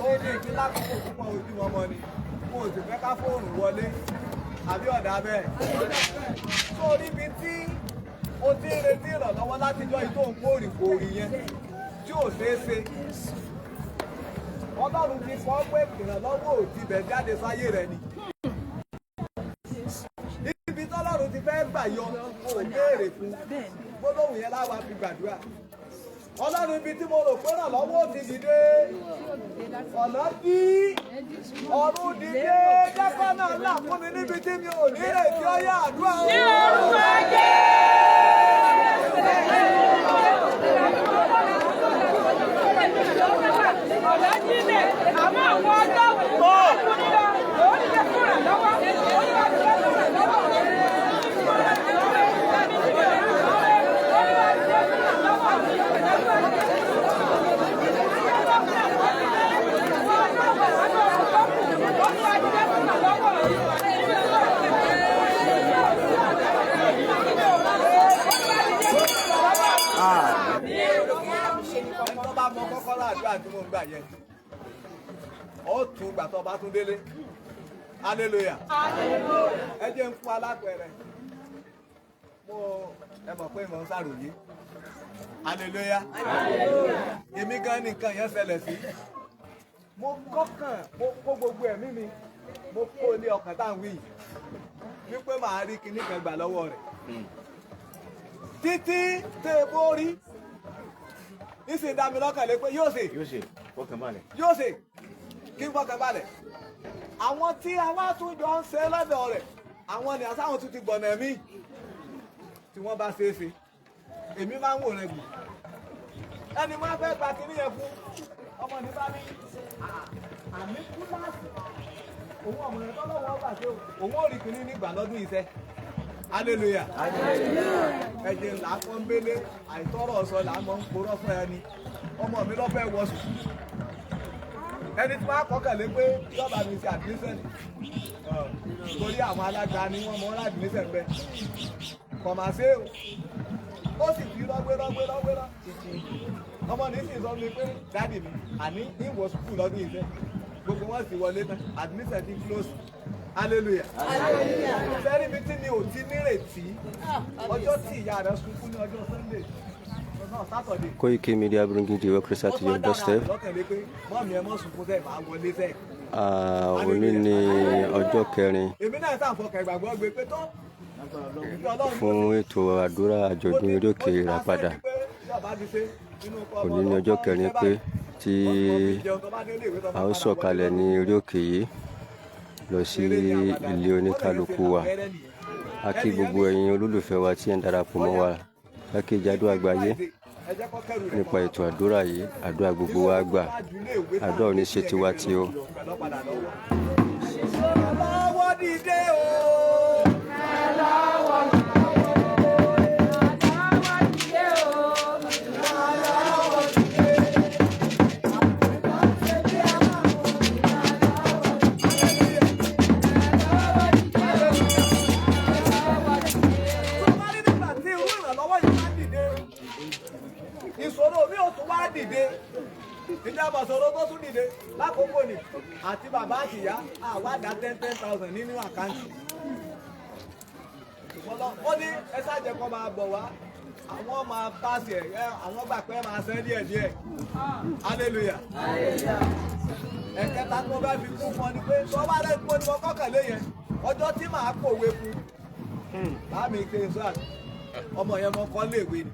Ó ní ìpín lákòókò púpọ̀ ojúmọmọ ni mo sì fẹ́ ká fóònù wọlé àbí ọ̀dà bẹ́ẹ̀. Sórí ibi tí o ti ń retí ìrànlọ́wọ́ látijọ́ yìí tó ń kórìkòrì yẹn tí ò ṣeé ṣe. Ọlọ́run ti kọ́ pé ìrànlọ́wọ́ ò ti bẹ̀ jáde sáyé rẹ̀ ni. Ibi tọ́lọ́run ti fẹ́ gbà yọ ò béèrè fún gbólóhùn yẹn láwa fi gbàdúrà. Ọlọ́run, ibi tí mo rò pé ìrànlọ́wọ́ ò ti dìde, ọ̀nà dí, ọ̀run dìde, jẹ́kọ́ náà là fún mi níbi tí mi ò ní retí. Ọyá àdúrà o. Ní orúkọ Jésù. Ọ̀nà jílẹ̀, àmọ́ àwọn ọjọ́ òkú nílọ, òun ní jẹ́ fúnra lọ́wọ́, Olúwa ti jẹ́ fúnra lọ́wọ́. Olúwa ti jẹ́ fúnra lọ́wọ́. Olúwa ti jẹ́ fúnra lọ́wọ́. Ẹni tó bá mọ kọ́kọ́rọ́ àdúrà tí mò ń gbà yẹn, ó tún gbà tó bá tún délé. Hallelujah. Ẹ jẹ́ ń fún alápẹ̀rẹ̀ mo ẹ mọ̀ pé mo ń ṣàròyé. Hallelujah. Èmi gan ni nǹkan yẹn ṣẹlẹ̀ sí. Mo kọ́kàn, mo kó gbogbo ẹ̀mí mi, mo kó ilé ọkàn tá à ń wí yìí wípé màá rí kinní kan gbà lọ́wọ́ rẹ̀ títí tẹ́ ẹ bó rí ìsìn dá mi lọ́kàn lé pé yóò ṣe. Yóò ṣe, fọkàn balẹ̀. Yóò ṣe, kí n fọkàn balẹ̀. Àwọn tí a wá tún jọ ń ṣe lọ́dọ̀ rẹ̀, àwọn ni àtàwọn tún ti gbọ̀nà mí tí wọ́n bá ṣe é ṣe, èmi máa ń wò rẹ̀ gbù. Ẹni máa fẹ́ gba kinní yẹn fún ọmọ ní bá ní àmì kúláàsì òun ọmọ rẹ̀ tọ́lọ́wọ́ gbà ṣe òun ò rí kinní nígbà lọ́dún iṣẹ́. Hallelujah. Ẹ̀jẹ̀ ńlá pọ́nbélé àìtọ́rọ̀ sọ là mọ́ ń porọ́ fún ẹni. Ọmọ mi lọ́ fẹ́ wọ sùkúù, ẹni tí wọ́n á kọ́kànlé pé yọba mi ṣe admission, torí àwọn alága ni wọ́n mọ ọ́n admission bẹ́ẹ̀ kọ̀ máa ṣe o. Ó sì fi rọ́gbé rọ́gbé rọ́gbé rọ́ títí ọmọ ní sì sọ mi pé daddy mi, àní ìwọ sùkúù lọ́dún yìí sẹ́. Gbogbo wọn sì wọlé tán, admission ti close. Hallelujah. Sẹ́rí mi tí mi ò ti nírètí, ọjọ́ tí ìyá rẹ̀ sunkún ní ọjọ́ Sunday náà, Saturday. Koiki Media, bringing the work closer to your doorstep. Lọ́kàn pé mummy, ẹ mọ́ sunkún sẹ́ẹ̀, máa wọlé sẹ́ẹ̀. Òní ní ọjọ́ kẹrin Èmi náà sàǹfọkàn ìgbàgbọ́ gbé pé tó fún ètò àdúrà àjọ̀dún orí òkè Ìràpadà. Òní ní ọjọ́ kẹrin pé tí a ó sọ̀kalẹ̀ ní orí òkè yìí lọ sí ilé oníkálukú wa. A kí gbogbo ẹ̀yin olólùfẹ́ wa tí ẹ̀ ń darapọ̀ mọ́ wa jákèjádò àgbáyé nípa ètò àdúrà yìí. Àdúrà gbogbo wa gbà, àdúrà ò ní ṣe tiwa tí o. Lọ́wọ́ dìde o. Lọ́wọ́ dìde o. Tó bá rí nígbà tí irú ìrànlọ́wọ́ yìí bá dìde, ìṣòro mi ò tún wá dìde. Ìjàmbá ìṣòro tó tún dìde lákòókò ni àti bàbá àtìyá àwa dá 10,000 nínú account. Ṣùgbọ́n ó ní ẹ ṣáàjẹ́ kó máa bọ̀ wá, àwọn máa pàṣẹ ẹ, àwọn gbà pé máa ṣẹ́ díẹ̀ díẹ̀. Hallelujah. Ẹ̀kẹta tó bá fi kún fún ọ ni pé tó bá rẹ̀ tó ní mo kọ́kànlé yẹn, ọjọ́ tí màá pòwe fún láàmì ike sọ́ọ̀t ọmọ yẹn, mo kọ́ léèwé ni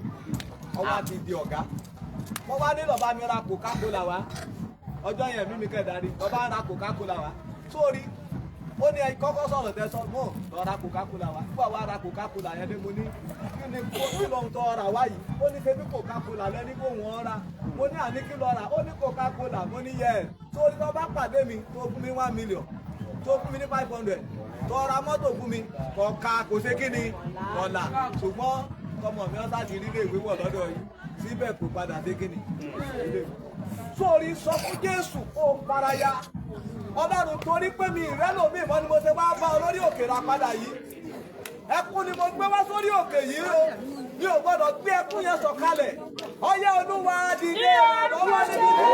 ọwọ́ àti di ọ̀gá. Mo wá ní lọ́ba mi ra Coca-Cola wá. Ọjọ́ yẹn mímí kẹ́ darí lọ́ba ra Coca-Cola wá sórí. Ó ní ẹ kọ́kọ́ sọ̀rọ̀ tẹ sọ mọ́ lọ ra Coca-Cola wá. Nígbà wá ra Coca-Cola yẹn dé, mo ní kí ni kí lóhun tó ra wá yìí? Ó ní ṣebí Coca-Cola lẹ́ni kó wọ́n ra. Mo ní àní kí lọ rà? Ó ní Coca-Cola. Mo ní yẹ ẹ̀ sórí, tó bá pàdé mi, tó fún mi 1 million, tó fún mi ní 500, tó ra mọ́tò fún mi kọ̀ọ̀ka, kò ṣe kí ni ọ̀la. Ṣùgbọ́n tọmọ mi ọ̀sá ti rí ilé ìwé wọ̀ lọ́dọ̀ yìí, síbẹ̀ kò padà dé kí ni ilé ìwé. Sórí, sọ fún Jésù kó o faraya. Ọlọ́run, torí pé mi ìrẹ́lòmíì mọ́ ni mo ṣe wá bá ọ lórí òkè Ìràpadà yìí. Ẹkún ni mo gbé wá sórí òkè yìí o, mi ò gbọ́dọ̀ gbé ẹkún yẹn sọ̀kalẹ̀. Ọyá, Olúwa, dìde lọ́wọ́ níbi tí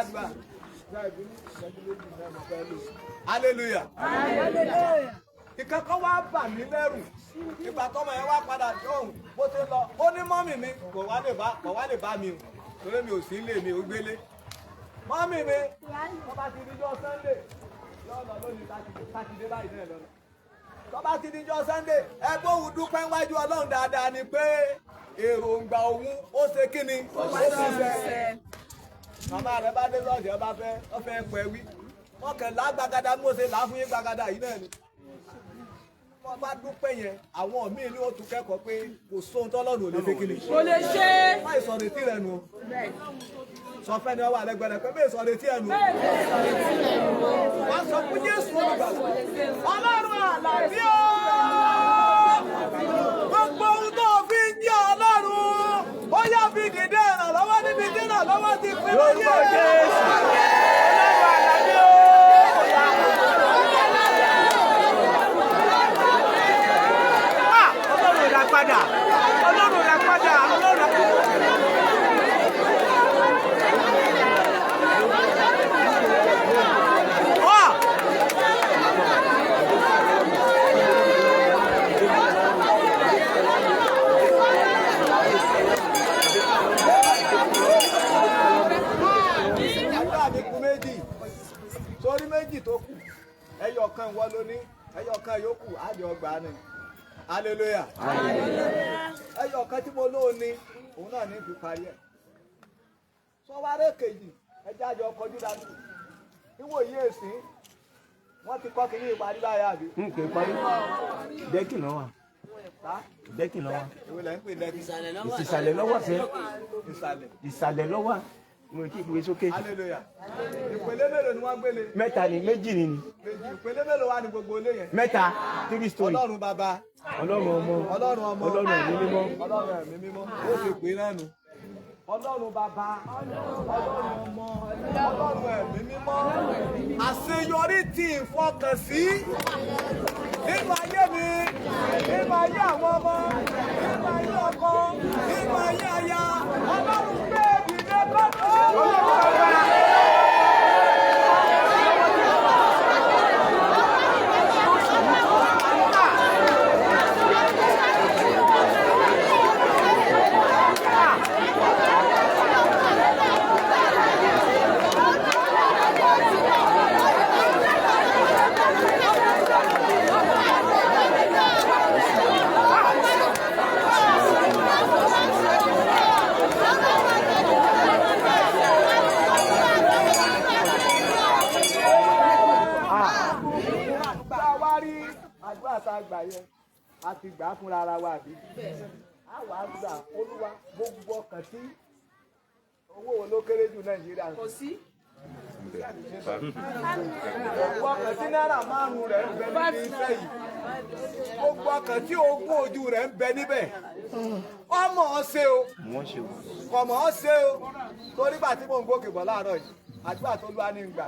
Aládùúgbà. Hallelujah. Ìkankan wá bà mí lẹ́rù. Ìgbà tọ́mọ yẹn wá padà dóhùn bó ṣe lọ. Ó ní mọ́mì mi kò wá lè bá mi o. Torí mi ò sí ilé mi ò gbélé. Mọ́mì mi tó bá ti díjọ́ Sunday yóò lọ lónìí Sátidé báyìí náà lọ́nà. Tó bá ti díjọ́ Sunday ẹ bóun dúpẹ́ wájú Ọlọ́run dáadáa ni pé èròǹgbà òun ó ṣe kí ni? Ó ṣiṣẹ́. Màmá rẹ̀ bá dé lọ́ọ̀dì ọba fẹ́ ọ fẹ́ pẹ́ wí. Wọ́n kàn lá gbàgàdà bí mo ṣe là á fún yín gbàgàdà yìí náà ni. Wọ́n bá dúpẹ́ yẹn, àwọn míì ní ó tún kẹ́kọ̀ọ́ pé kò sóhun tọ́lọ́run ò lè ṣe kí ni. Kò lè ṣe. Má ìsọ̀rọ̀ etí rẹ̀ nù o. Sọ fẹ́ ni wọ́n wà lẹ́gbẹ̀ẹ́ rẹ̀ pé bí ìsọ̀rọ̀ etí ẹ̀ nù. Wọ́n sọ fún Jésù olùgbàlà. Ọlọ́run àlàbí o. Gbogbo ohun tó fi ń jẹ́ Ọlọ́run, ó yá fi dìde ìrànlọ́wọ́ níbi tí ìrànlọ́wọ́ ti pín lórí ẹ̀. Ọlọ́run àlàbí o. Ọlọ́run rà padà. Ọlọ́run rà padà. Ọlọ́run rà padà. Àdúrà mi kù méjì. Sórí méjì tó kù, ẹyọ kan ìwọ ló ní, ẹyọ kan yòókù àjọ ọgbà ni. Hallelujah. Ẹyọ kan tí mo lóo ní, òun náà ní fi parí ẹ̀. Sọwárẹ́ kejì, ẹjẹ́ àjọ kọjú dání. Níwòyí èsì, wọ́n ti kọ́ kínní ìparí báyà àbí? N kò parí. Dẹ́kì ló wà. Dẹ́kì ló wà. Èwo lẹ́ ń pè lẹ́kì? Ìsàlẹ̀ ló wà sẹ́. Ìsàlẹ̀. Ìsàlẹ̀ ló wà. Mo ti gbé sókè. Hallelujah. Ìpele mélòó ni wọ́n gbélé? Mẹ́ta ni, méjì ni. Méjì. Ìpele mélòó wà ní gbogbo ilé yẹn? Mẹ́ta, 3 story. Ọlọ́run bàbá. Ọlọ́run ọmọ. Ọlọ́run ọmọ. Ọlọ́run ẹ̀mí mímọ́. Ọlọ́run ẹ̀mí mímọ́. Ó sì pè náà nù. Ọlọ́run bàbá. Ọlọ́run ọmọ. Ọlọ́run ẹ̀mí mímọ́. Àṣeyọrí ti ìfọkànsí nínú ayé mi, nínú ayé àwọn ọmọ, nínú ayé ọkọ, nínú ayé aya. Ọlọ́run gbé dìde kọ́tù. Tá a wá rí àdúrà tá a gbà yẹn, a ti gbà á fúnra ara wa àbí? A wà á gbà Olúwa gbogbo ọkàn tí owó wo ló kéré jù Nàìjíríà. Kò sí. Gbogbo ọkàn tí náírà márùn-ún rẹ̀ ń bẹ níbi iṣẹ́ yìí. Gbogbo ọkàn tí ogún ojú rẹ̀ ń bẹ níbẹ̀. Ọmọ ọ̀sẹ̀ o. Kọ̀mọ̀ ọ̀sẹ̀ o. Torí gbà tí mò ń gòkè bọ̀ láàárọ̀ yìí, àdúrà tó lúwa ní gbà.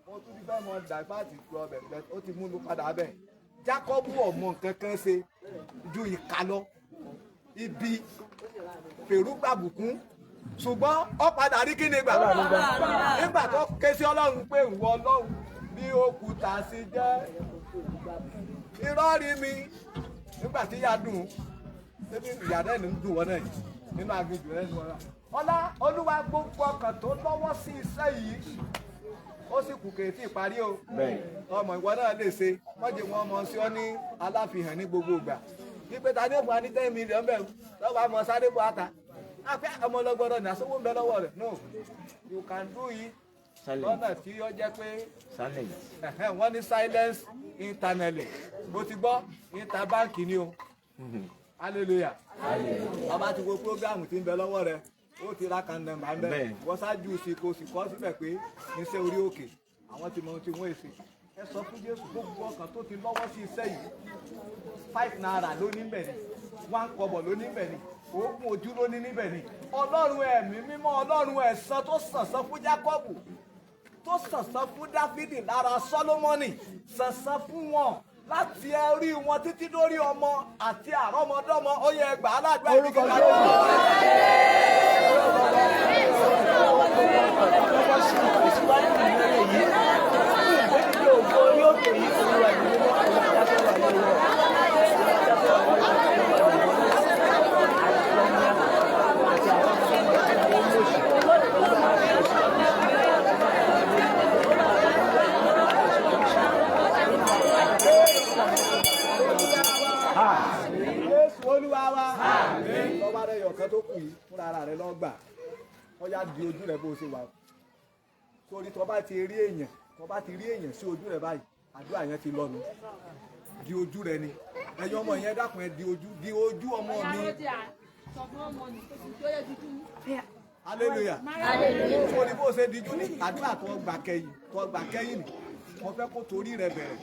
Mo tún ti fẹ́ mọ dàgbàtì ju ọbẹ̀ bẹ́ẹ̀ ó ti múlù padà bẹ́ẹ̀. Jákọ́bù ọ̀mọ nǹkan kan ṣe ju ìka lọ. Ibi fèrúgbàbùkún. Ṣùgbọ́n ó padà rí kí ni gbà. Nígbà tó ké sí Ọlọ́run pé ìwọ Ọlọ́run bí òkúta sí jẹ́. Irọ́ rí mi nígbà tí ìyá dùn débi ìyá náà ní dùn wọ́n náà yìí nínú aginjù rẹ̀ ní wọn. Ọlá Olúwa gbogbo ọkàn tó lọ́wọ́ sí iṣẹ́ yìí ó sì kù kèétí ìparí o. Ọmọ ìwọ náà lè ṣe wọ́n jẹ́ wọn mọ sí ọ ní aláfihàn ní gbogbo ìgbà. Wípé ta ní òfin wa ní 10 million bẹ́ẹ̀ lọ́wọ́ àmọ́ sáré bọ́ ata. Àfẹ́ ọmọ ọlọ́gbọ́dọ̀ ní aṣọ́wó ń bẹ lọ́wọ́ rẹ̀. No, you can do it lọ́nà tí ó jẹ́ pé wọ́n ní silence internally. Mo ti gbọ́ interbank ni o. Hallelujah. Ọba ti wo programu tí ń bẹ lọ́wọ́ rẹ̀, ó ti ra kan nọ́mbà ń bẹ. Wọ́n ṣáájú sí kò sì kọ́ síbẹ̀ pé iṣẹ́ orí òkè àwọn tí mo ti wọ́n èsì. Ẹ sọ fún Jésù gbogbo ọkàn tó ti lọ́wọ́ sí iṣẹ́ yìí. 5 naira ló ní bẹ̀ ni, 1 kọ́bọ̀ ló ní bẹ̀ ni, ogún ojú ló ní níbẹ̀ ni. Ọlọ́run ẹ̀mí mímọ́, Ọlọ́run ẹ̀san tó sànsán fún Jákọ́bù, tó sànsán fún Dáfídì lára Sólómọ́nì, sànsán fún wọn láti ẹrí wọn títí dórí ọmọ àti àrọ́mọdọ́mọ. Ó yẹ ẹgbàá aládùúgbò Orúkọ Jésù. kan tó kù yìí fúnra ara rẹ lọ́ọ́ gbà. Ọ̀yá di ojú rẹ bó o ṣe wà. Sórí tó bá ti rí èèyàn, tó bá ti rí èèyàn sí ojú rẹ báyìí, àdúrà yẹn ti lọ́nu. Di ojú rẹ ni. Ẹ̀yin ọmọ yẹn dákun ẹ di ojú ọmọ mi. Hallelujah. Sórí bó o ṣe dijú ní àdúrà tó gbà kẹ́yìn ni. Mo fẹ́ kó torí rẹ bẹ̀rẹ̀.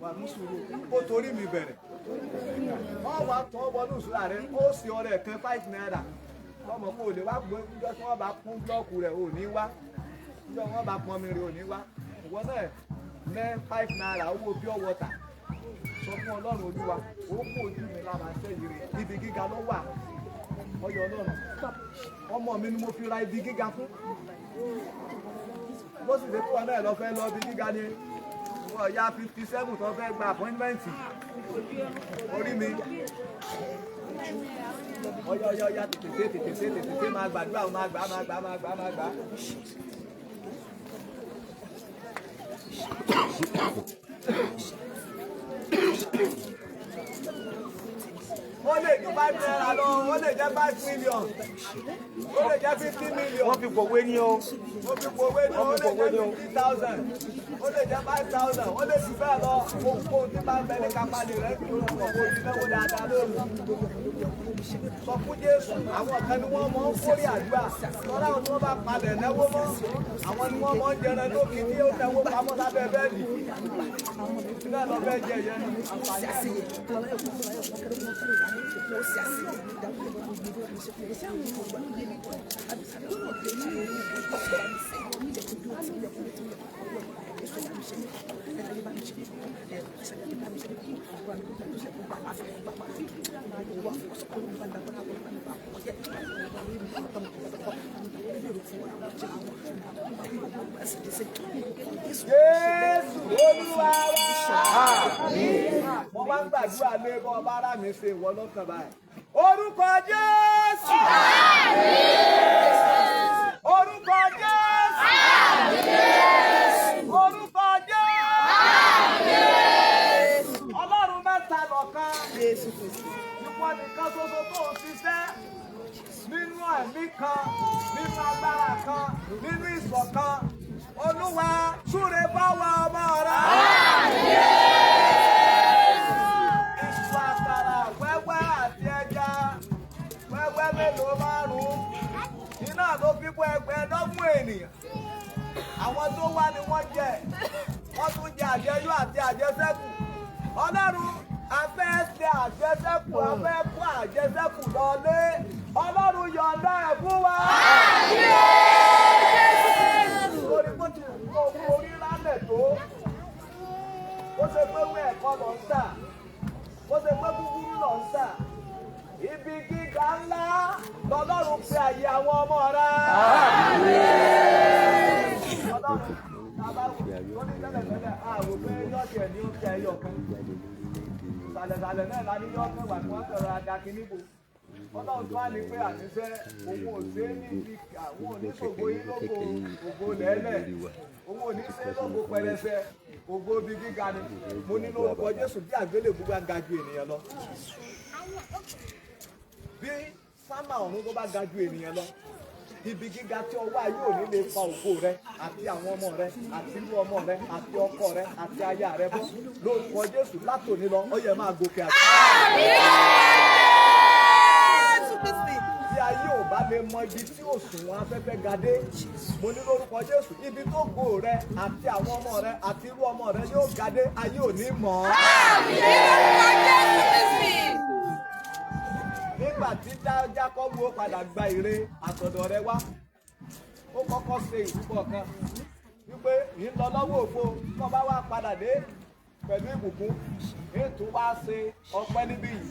Wà mú sùúrù kó torí mi bẹ̀rẹ̀. Wọ́n wá tọ́ wọnú ìṣúra rẹ, ó sì ọrẹ kan 5 naira. Lọ́mọ kó o lè wá gbé níjọ́ tí wọ́n bá kún búlọ́ọ̀kù rẹ̀ ò ní wá. Níjọ́ wọ́n bá pọn mi rẹ̀ ò ní wá. Ìwọ náà ná 5 naira owó pure water. Sọ fún Ọlọ́run Olúwa, ó kó ojú mi lára ṣẹ́ yìí rẹ̀. Ibi gíga ló wà. Ọyọ Ọlọ́run. Ọmọ mi ni mo fi ra ibi gíga fún. Bó sì ṣe fún ọ náà lọ fẹ́ lọ ibi gíga ni. Wọ́n ya 57 tó fẹ́ gba appointment. Orí mi. Ọyọ ọyọ ọyá tètè tètè tètè tètè máa gbàdúrà máa gbà máa gbà máa gbà máa gbà. Ó lè ju 5 naira lọ, ó lè jẹ́ 5 million, ó lè jẹ́ 50 million. Wọ́n fi pòwe ní o. Wọ́n fi pòwe ní o, ó lè jẹ́ 50,000, ó lè jẹ́ 5,000, ó lè jù bẹ́ẹ̀ lọ. Ohunkóhun tí bá ń bẹ ní kápálí rẹ̀ kí ó lọ kó o ti náwó dáadáa lóru. Sọ fún Jésù, àwọn kan ni wọ́n mọ̀ ń kórè àdúrà. Tọ́lá àwọn tí wọ́n bá palẹ̀ náwó mọ́, àwọn ni wọ́n mọ̀ ń jẹran lókè tí ó náwó pamọ́ sábẹ́ bẹ́ẹ̀dì. Iná lọ fẹ́ jẹ yẹn. Jésù Olúwa wa. Mo máa ń gbàdúrà lé bọ́ ọba ara mi ṣe ìwọ lọ́kàn báyìí. Orúkọ Jésù. Orúkọ Jésù. Orúkọ Jésù. Ọlọ́run mẹ́ta lọ̀kan. Ìwọ nìkan ṣoṣo tó ń ṣiṣẹ́ nínú ẹ̀mí kan, nínú agbára kan, nínú ìṣọ̀kan. Olúwa súre bá wa ọmọ rẹ. Ìṣù àkàrà wẹ́wẹ́ àti ẹja wẹ́wẹ́ mélòó márùn-ún. Iná ló fi kó ẹgbẹ̀ẹ́dọ́gbọ̀n ènìyàn. Àwọn tó wá ni wọ́n jẹ. Wọ́n tún jẹ àjẹyó àti àjẹsẹ́kù. Ọlọ́run a fẹ́ ṣe àjẹsẹ́kù, a fẹ́ kó àjẹsẹ́kù lọlé. Ọlọ́run yọ̀ǹda ẹ̀ fún wa. Lórí bó ti wù kó orí rálẹ̀ tó, bó ṣe pé wí ẹ̀kọ́ lọ ń tà, bó ṣe pé búburú lọ ń tà, ibi gíga ńlá lọ́lọ́run pe àyè àwọn ọmọ rẹ̀. Ọlọ́run tàbá wò ó ní tẹ́lẹ̀tẹ́lẹ̀ àwò pé yọ̀ọ̀tì ẹ̀ ní ó fi ẹyọ kan. Sàlẹ̀sàlẹ̀ náà la ní yọ̀ọ̀kan wà tí wọ́n sọ̀rọ̀ adakíníbo. Ọlọ́run tó wá ní pé àníṣe òun ò ṣe é ní ibi àwọn oníṣògo yín lógo ògo lẹ́lẹ̀ òun ò ní ṣe é lógo pẹrẹsẹ ògo ibi gíga ni. Mo ní lórúkọ Jésù bí àgbélébùú bá ga ju ènìyàn lọ. Bí sámà ọ̀run tó bá ga ju ènìyàn lọ, ibi gíga tí ọwọ́ ayé ò ní lè fa ògo rẹ àti àwọn ọmọ rẹ àti irú ọmọ rẹ àti ọkọ rẹ àti aya rẹ bọ́ lórúkọ Jésù látòní lọ ó yẹ máa gòkè àti. Tí ayé ò bá lè mọ ibi tí òṣùwọ̀n afẹ́fẹ́ ga dé, mo ní lórúkọ Jésù ibi tó go rẹ àti àwọn ọmọ rẹ àti irú ọmọ rẹ yóò ga dé ayé ò ní mọ̀ ọ́. Nígbà tí Jákọ́bù ó padà gba ire àtọ̀dọ̀ rẹ wá, ó kọ́kọ́ ṣe ìrúbọ kan wípé ń lọ lọ́wọ́ òfo tó bá wá padà dé pẹ̀lú ìbùkún ètò wá ṣe ọpẹ́ níbí yìí.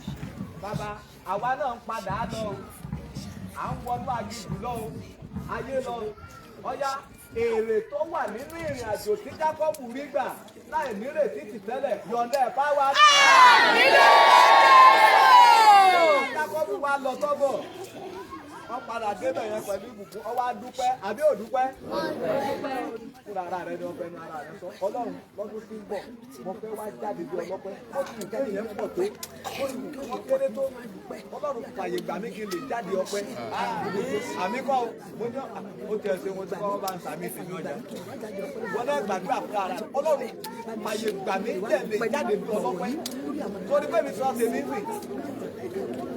Bàbá àwa náà ń padà lọ o, à ń wọnú aginjù lọ o, ayé lọ o. Ọ̀yá èrè tó wà nínú ìrìn àjò tí Jákọ́bù rí gbà láì nírètí tì tẹ́lẹ̀ yọ̀ǹda ẹ̀ bá wa. Jákọ́bù wa lọ sọ́bọ̀, Wọ́n padà débẹ̀ yẹn pẹ̀lú ìbùkún, ó wá dúpẹ́, àbí ò dúpẹ́? Fúnra ara rẹ ni ọ̀fẹ́ nu ara rẹ sọ. Ọlọ́run lọ́dún tí ń bọ̀, mo fẹ́ wá jáde bí ọlọ́pẹ́. Ó ti wù kéèyàn yẹn pọ̀ tó, ó ti wù kí wọ́n kéré tó. Ọlọ́run fàyè gbà mí kí n lè jáde ọpẹ́. Àmì kọ́ o, mo ní ó tiẹ̀ ṣe wọn tí wọ́n bá ń sàmì tèmi ọjà. Wọ́n náà gbàdúrà fúnra ara rẹ. Ọlọ́run fàyè gbà mí jẹ́ lè jáde bí ọlọ́pẹ́. Torí pé mi sọ tèmi rìn.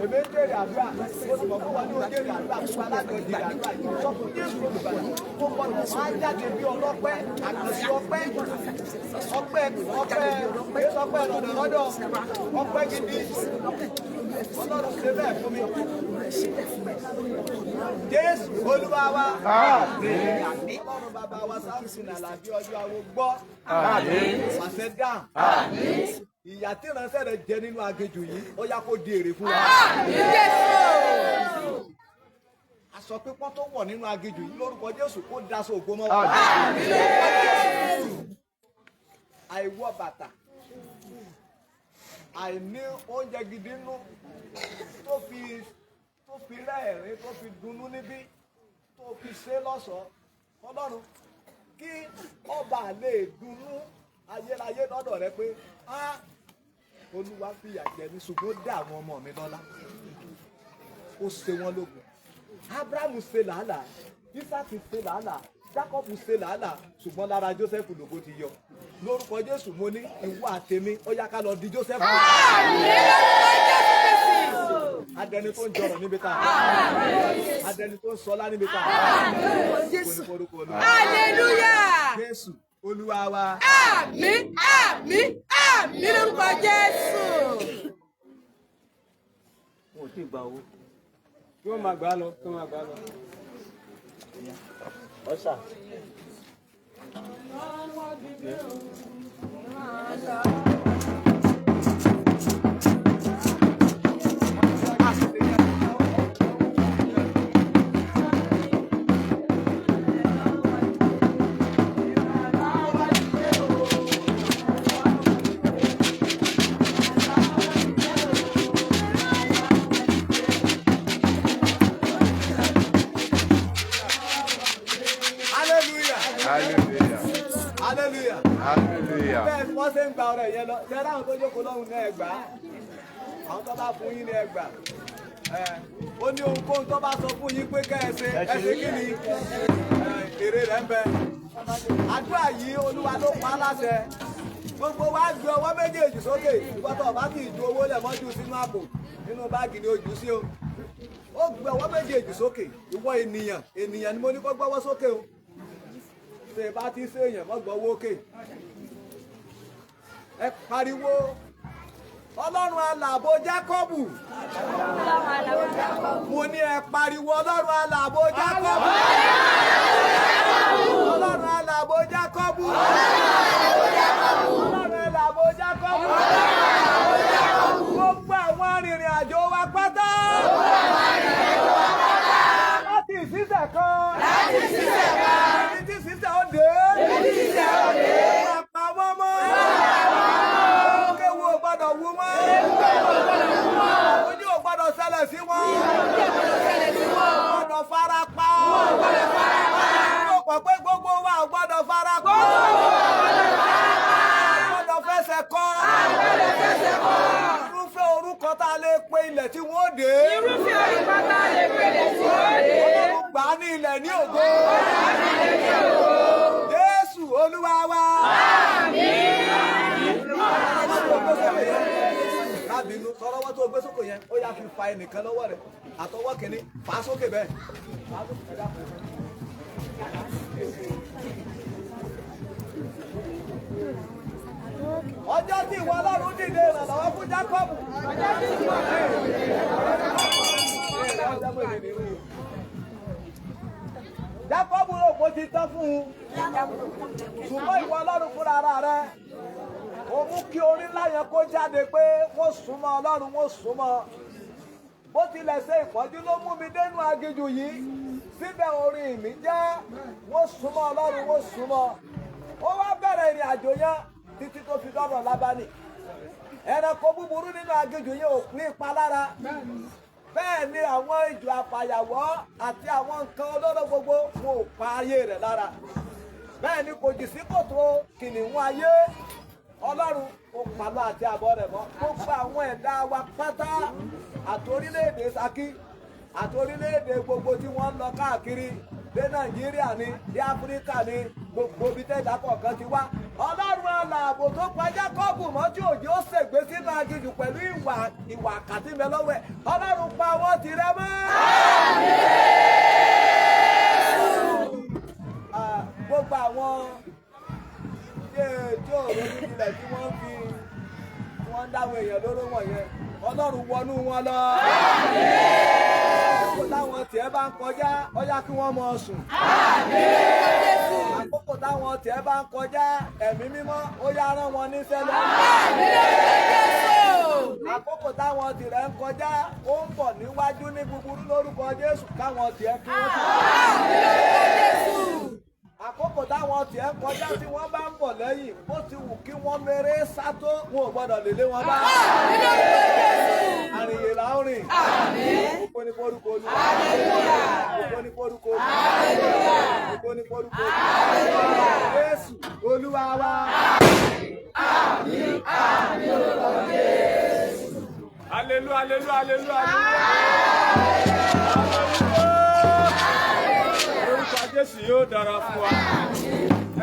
Èmi ń jèrè àdúrà, mo sì mọ̀ fún wa ní o jèrè àdúrà fún alájọ jèrè àdúrà yìí. Sọ fún Jésù olùgbàlà, mo gbọdọ̀ máa jáde bí ọlọ́pẹ́, àkànṣe ọpẹ́, ọpẹ́ ọpẹ́, èyí sọpẹ́ lọ́dọọdọ, ọpẹ́ gidi. Ọlọ́run ṣe bẹ́ẹ̀ fún mi. Jésù Olúwa wa. Ọlọ́run bàbá wa Sámsìn Àlàbí ọjọ́ àwo gbọ́. Pàṣẹ dáhùn. Ìyà tí ìránṣẹ́ rẹ̀ jẹ nínú aginjù yìí, ó yá kó di èrè fún wa. Aṣọ pípọ́n tó wọ̀ nínú aginjù yìí lórúkọ Jésù kó daṣọ ògo mọ́ wa. Àìwọ̀ bàtà, àìní oúnjẹ gidi nú tó fi rẹ́ẹ̀rín, tó fi dunnú níbí, tó fi ṣe lọ́ṣọ̀ọ́. Ọlọ́run kí ọba lè dunnú ayérayé lọ́dọ̀ rẹ pé á Olúwa fìyà jẹ mí ṣùgbọ́n ó dá àwọn ọmọ mi lọ́lá, ó ṣe wọ́n lógo. Ábúráhámù ṣe làálàá, Ísáàkì ṣe làálàá, Jákọ́bù ṣe làálàá, ṣùgbọ́n lára Jósẹ́fù lògo ti yọ. Lórúkọ Jésù mo ní ìwọ àtèmi ó yá ká lọ di Jósẹ́fù. Adẹni tó ń jọrọ̀ níbi tá a, adẹni tó ń sọlá níbi tá a. Hallelujah. Jésù Olúwa wa. Àmín, àmín, àmín lórúkọ Jésù. Wọn ò tí ì gba owó. Kí wọ́n máa gbà á lọ, kí wọ́n máa gbà á lọ. Ọ̀sà. Hallelujah. Hallelujah. Hallelujah. Hallelujah. Bẹ́ẹ̀ ni wọ́n ṣe ń gba ọ̀rẹ́ yẹn lọ. Ṣé láwọn tó jókòó lọ́hùn ní ẹgbàá? Àwọn tó bá fún yín ní ẹgbàá. Ó ní ohunkóhun tó bá sọ fún yín pé kẹ́ ẹ ṣe, ẹ ṣe kí ni? Èrè rẹ̀ ń bẹ. Àdúrà yìí Olúwa ló pa á láṣẹ. Gbogbo wa gbé ọwọ́ méjèèjì sókè. Ìgbọ́tọ̀ bá ti ju owó lẹ̀ mọ́jú sínú àpò. Nínú báàgì ni ojú sí o. Ó gbé ọwọ́ méjèèjì sókè. Ìwọ ènìyàn, ènìyàn ni mo ní kó gbọ́wọ́ sókè o. Ṣé bá ti ṣe èèyàn mọ́ gbọ́wọ́ òkè? Ẹ pariwo, Ọlọ́run alààbò Jákọ́bù. Mo ní ẹ pariwo Ọlọ́run alààbò Jákọ́bù. Ọlọ́run alààbò Jákọ́bù. Ọlọ́run alààbò Jákọ́bù. Gbogbo àwọn arìnrìn àjò wa pátá. Láti ìṣiṣẹ́ kan. Láti ìṣiṣẹ́ kan. Ibi tí ìṣiṣẹ́ ó dé. Ibi tí ìṣiṣẹ́ ó dé. Máa pa wọ́n mọ́. Kéwu ò gbọ́dọ̀ wú wọ́n. Ojú ò gbọ́dọ̀ ṣẹlẹ̀ sí wọn. Ò gbọ́dọ̀ fara pa. Ó pọ̀ pé gbogbo wa ò gbọ́dọ̀ fara pa. Ò gbọ́dọ̀ fẹsẹ̀ kọ́. Irúfẹ́ orúkọ tá a lè pe ilẹ̀ tí wọ́n dé. Irúfẹ́ orúkọ tá a lè pèlè tí ó dé. Ọlọ́run gbà á ní ilẹ̀ ní ògo. Jésù Olúwa wa. Lábìínú sọlọ́wọ́ tó gbé sókè yẹn, ó yá fi fa ẹnìkan lọ́wọ́ rẹ̀. Àtọwọ́ kìíní, fà á sókè bẹ́ẹ̀. Fà á sókè dákun. Ọjọ́ tí ìwọ Ọlọ́run dìde ìrànlọ́wọ́ fún Jákọ́bù. Jákọ́bù rò kó ti tán fún un. Ṣùgbọ́n ìwọ Ọlọ́run fúnra ara rẹ̀. Ó mú kí orí ńlá yẹn kó jáde pé wọ́n súnmọ́ Ọlọ́run, wọ́n súnmọ́. Bó tilẹ̀ ṣe ìpọ́njú ló mú mi dénú aginjù yìí. Síbẹ̀ orin mi jẹ́ wọ́n súnmọ́ Ọlọ́run, wọ́n súnmọ́. Ó wá bẹ̀rẹ̀ ìrìn àjò yẹn títí tó fi dọ́dọ̀ Lábánì. Ẹranko búburú nínú aginjù yẹn ò ní ipa lára. Bẹ́ẹ̀ ni àwọn ejò àfàyàwọ́ àti àwọn nǹkan olóró gbogbo wọn ò pa ayé rẹ̀ lára. Bẹ́ẹ̀ ni kò jì sí kòtò kìnìún ayé. Ọlọ́run ó palọ́ àti àbọ̀ rẹ̀ mọ́. Gbogbo àwọn ẹ̀dá wa pátá àti orílẹ̀-èdè Ṣakí àti orílẹ̀-èdè gbogbo tí wọ́n ń lọ káàkiri dé Nàìjíríà ni, dé Áfíríkà ni, gbogbo ibi tẹ́ẹ̀dá kọ̀ọ̀kan ti wá. Ọlọ́run alààbò tó pa Jákọ́bù mọ́ tí òjò ṣègbè sínú aginjù pẹ̀lú ìwà àkàtì ń bẹ lọ́wọ́ ẹ̀. Ọlọ́run pa wọ́n tirẹ̀ mọ́. Gbogbo àwọn tí ò ronú jinlẹ̀ tí wọ́n fi wọ́n ń dáwọn èèyàn lóró wọ̀nyẹn, Ọlọ́run wọnú wọn lọ. Àkókò táwọn tiẹ̀ bá ń kọjá, ó yá kí wọ́n mọ sùn. Àkókò táwọn tiẹ̀ bá ń kọjá, ẹ̀mí mímọ́ ó yá rán wọn níṣẹ́ lọ. Àkókò táwọn tirẹ̀ ń kọjá, ó ń bọ̀ níwájú ní búburú lórúkọ Jésù káwọn tiẹ̀ kí wọ́n ti. Àkókò táwọn tiẹ̀ ń kọjá tí wọ́n bá ń bọ̀ lẹ́yìn, bó ti wù kí wọ́n mèrè sátó, wọn ò gbọ́dọ̀ lè lé wọn bá. Àrìnyè là ń rìn. Ògo ni forúkọ Olúwa. Ògo ni forúkọ Olúwa. Ògo ni forúkọ Olúwa. Jésù Olúwa wa. Àmín, àmín lórúkọ Jésù. Hallelujah, hallelujah, hallelujah, hallelujah. Orúkọ Jésù yóò dára fún wa.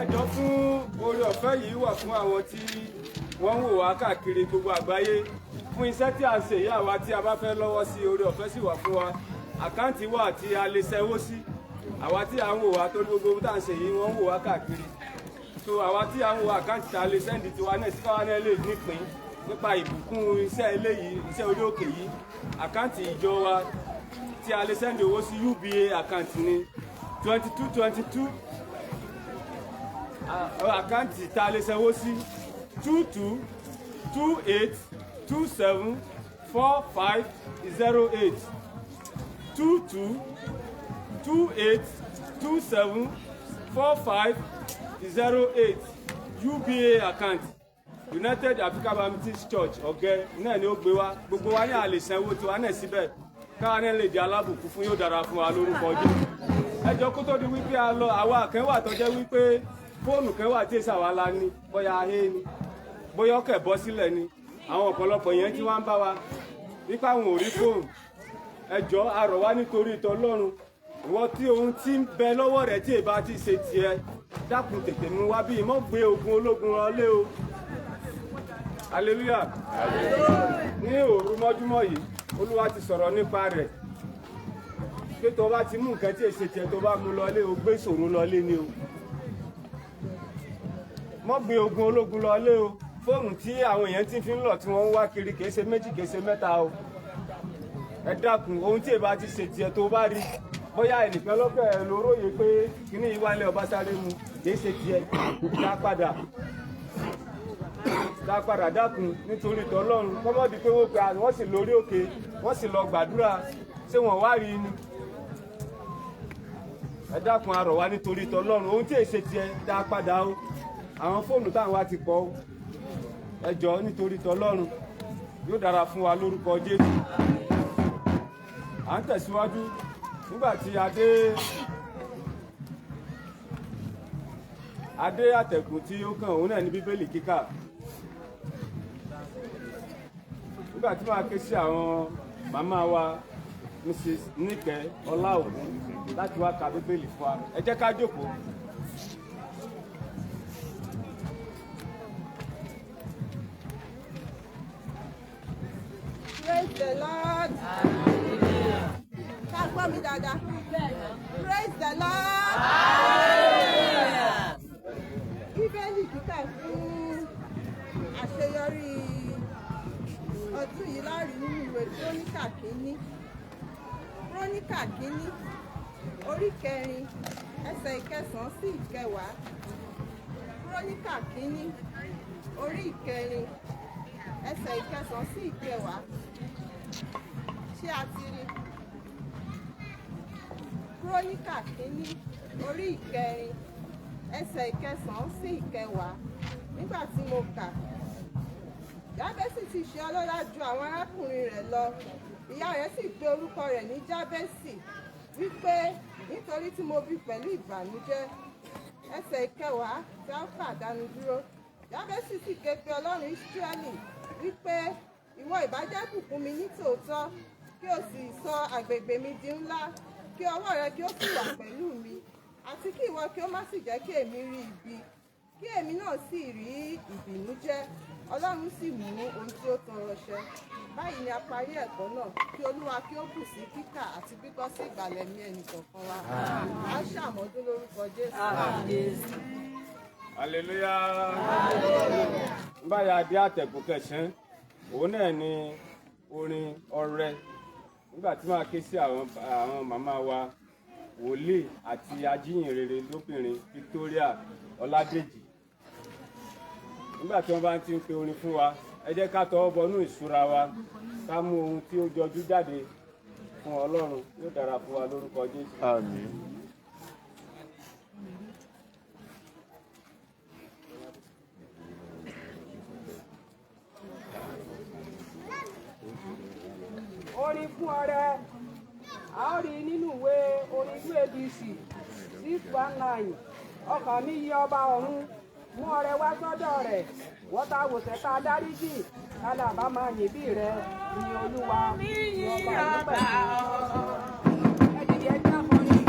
Ẹ jọ̀ọ́, fún oore ọ̀fẹ́ yìí wà fún àwọn tí wọ́n ń wò wá káàkiri gbogbo àgbáyé. Fún iṣẹ́ tí a ń ṣe yìí, àwa tí a bá fẹ́ lọ́wọ́ sí, oore ọ̀fẹ́ sì wà fún wa. Account wà tí a lè ṣẹ́wó sí. Àwa tí à ń wò wá, torí gbogbo ohun tá à ń ṣe yìí, wọ́n ń wò wá káàkiri. So àwa tí à ń wo account tá a lè send tiwa náà sí, káwa náà lè nípìn nípa ìbùkún iṣẹ́ eléyìí, iṣẹ́ orí òkè yìí. Account ìjọ wa tí a lè send owó sí, UBA account ní 2222. Account tá a lè sanwó sí, 2228274508, 2228274508, UBA account, United African Baptist Church, Ọ̀gẹ́ náà ni ó gbé wá. Gbogbo wa ní a lè sanwó tiwa náà síbẹ̀, káwa náà lè di alábùkún fún. Yóò dára fún wa lórúkọ Jésù. Ẹ jọ̀ọ́, kó tó di wípé a lọ, àwa kan wà tó jẹ́ wípé fóònù kan wà tí èsì àwa la ní, bóyá ahé ni, bóyá ọkẹ̀ bọ́ sílẹ̀ ni. Àwọn ọ̀pọ̀lọpọ̀ yẹn tí wọ́n ń bá wa wípé àwọn ò rí fóònù. Ẹ jọ̀ọ́, a rọ̀ wá nítorí ìtọ́lọ́run. Ìwọ tí ohun tí ń bẹ lọ́wọ́ rẹ̀ tí èbá ti ṣe tiẹ̀, dákun, tètè mú wá bí mọ́ gbé ogun ológun lọlé o. Hallelujah. Ní òru mọ́júmọ́ yìí, Olúwa ti sọ̀rọ̀ nípa rẹ̀ pé tó bá ti mú nǹkan tí èsì tiẹ̀, tó bá mú lọlé, o gbé ìṣòro lọlé ni o. Mọ́ gbé ogun ológun lọlé o. Fóònù tí àwọn èèyàn ti fi ń lọ tí wọ́n ń wá kiri, kìí ṣe méjì, kìí ṣe mẹ́ta o. Ẹ dákun, ohun tí èbá ti ṣe tiẹ̀, tó bá rí bóyá ẹnìkan lọ́kẹ́ ẹ lóróye pé kíní yìí wá ilé ọba sáré mu, kìí ṣe tiẹ̀, dá padà, dá padà. Dákun, nítorí tọlọ́run, kọ́mọ́dé pé wọ́n pe wọ́n sì lórí òkè, wọ́n sì lọ gbàdúrà, ṣé wọ́n wá rí i ni? Ẹ dákun, a rọ̀ wá nítorí tọlọ́run, ohun tí èsè tiẹ̀, dá padà o. Àwọn fóònù táwọn wá ti pọ̀ o. Ẹ jọ̀ọ́, nítorí tọlọ́run, yóò dára fún wa lórúkọ Jésù. À ń tẹ̀síwájú nígbà tí adé àtẹ̀gùn tí ó kàn, òun náà ní Bíbélì kíkà. Nígbà tí màá ké sí àwọn màmá wa, Mrs. Níkẹ́ Ọláògùn, láti wá ka Bíbélì fún wa. Ẹ jẹ́ ká jókòó. Praise the Lord. Ká gbọ́ mi dáadáa. Praise the Lord. Bíbélì kíkà fún àṣeyọrí ọdún yìí láàrin nínú ìwé Króníkà kínní. Króníkà kínní, orí kẹrin, ẹsẹ̀ ìkẹsàn-án sí ìkẹwàá. Króníkà kínní, orí ìkẹrin, ẹsẹ̀ ìkẹsàn-án sí ìkẹwàá. Ṣé a ti rí? Króníkà kínní, orí ìkẹrin, ẹsẹ̀ ìkẹsàn-án sí ìkẹwàá. Nígbà tí mo kà, Jábésì ti ṣe ọlọ́lá ju àwọn arákùnrin rẹ̀ lọ. Ìyá rẹ̀ sì pe orúkọ rẹ̀ ní Jábésì, wípé nítorí tí mo bí pẹ̀lú ìbànújẹ́. Ẹsẹ̀ ìkẹwàá tí a ó kà dánu dúró. Jábésì sì ké pe Ọlọ́run Ísírẹ́lì wípé ìwọ ìbá jẹ́ bùkún mi ní tòótọ́, kí o sì sọ àgbègbè mi di ńlá, kí ọwọ́ rẹ kí ó sì wà pẹ̀lú mi, àti kí ìwọ kí ó má sì jẹ́ kí èmi rí ibi, kí èmi náà sì rí ìbìnújẹ́. Ọlọ́run sì mú ohun tí ó tọrọ ṣẹ. Báyìí ni a parí ẹ̀kọ́ náà. Kí Olúwa kí ó bù sí kíkà àti gbígbọ́ sí ìgbàlẹ̀ mi ẹnì kọ̀ọ̀kan wa. A ṣàmọ́dún lórúkọ Jésù. Hallelujah. Báyà dé àtẹ̀kù kẹsàn-án, òun náà ni orin ọrẹ. Nígbà tí màá ké sí àwọn màmá wa wòlíì àti ajíhìnrere lóbìnrin Victoria Ọládèjì. Nígbà tí wọ́n bá ti ń pe orin fún wa, ẹ jẹ́ ká tọwọ́ bọnú ìṣúra wa, ká mú ohun tí ó jọjú jáde fún Ọlọ́run, yóò dára fún wa lórúkọ Jésù. Àmín. Orin fún ọrẹ a ó rí nínú ìwé orin UABC 619. Ọkàn mi yí ọba ọ̀run, mú ọrẹ wá sọ́dọ̀ rẹ̀, wọ́tá wòsàn tá a dáríjì, kálá bá máa yìn bí rẹ ní Olúwa ní ọba ọ̀run pẹ̀lú. Ẹ dìde, ẹ jẹ́ akọrin.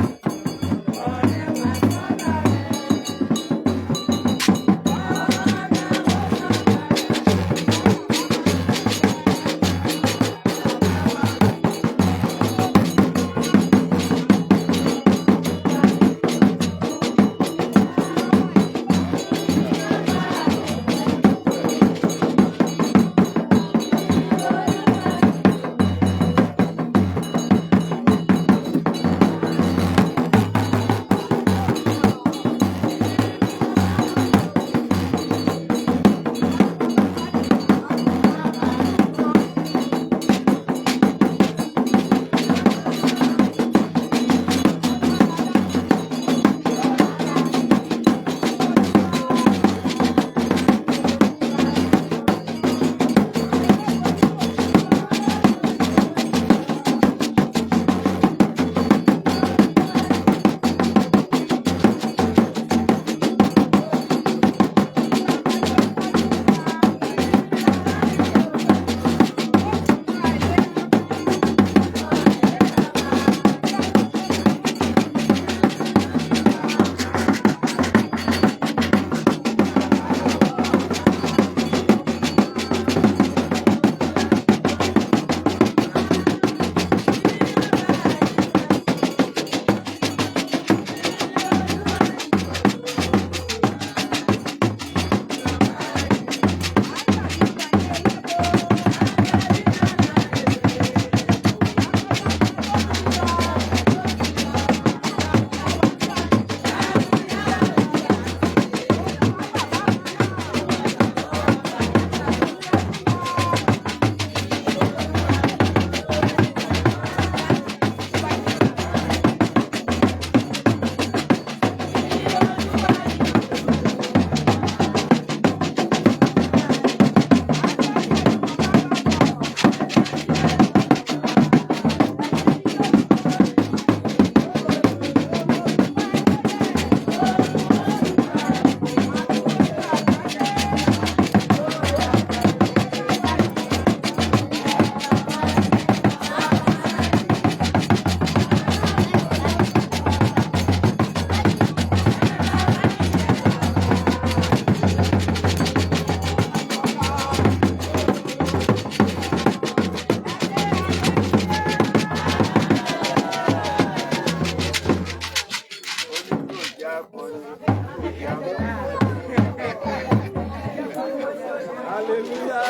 Hallelujah.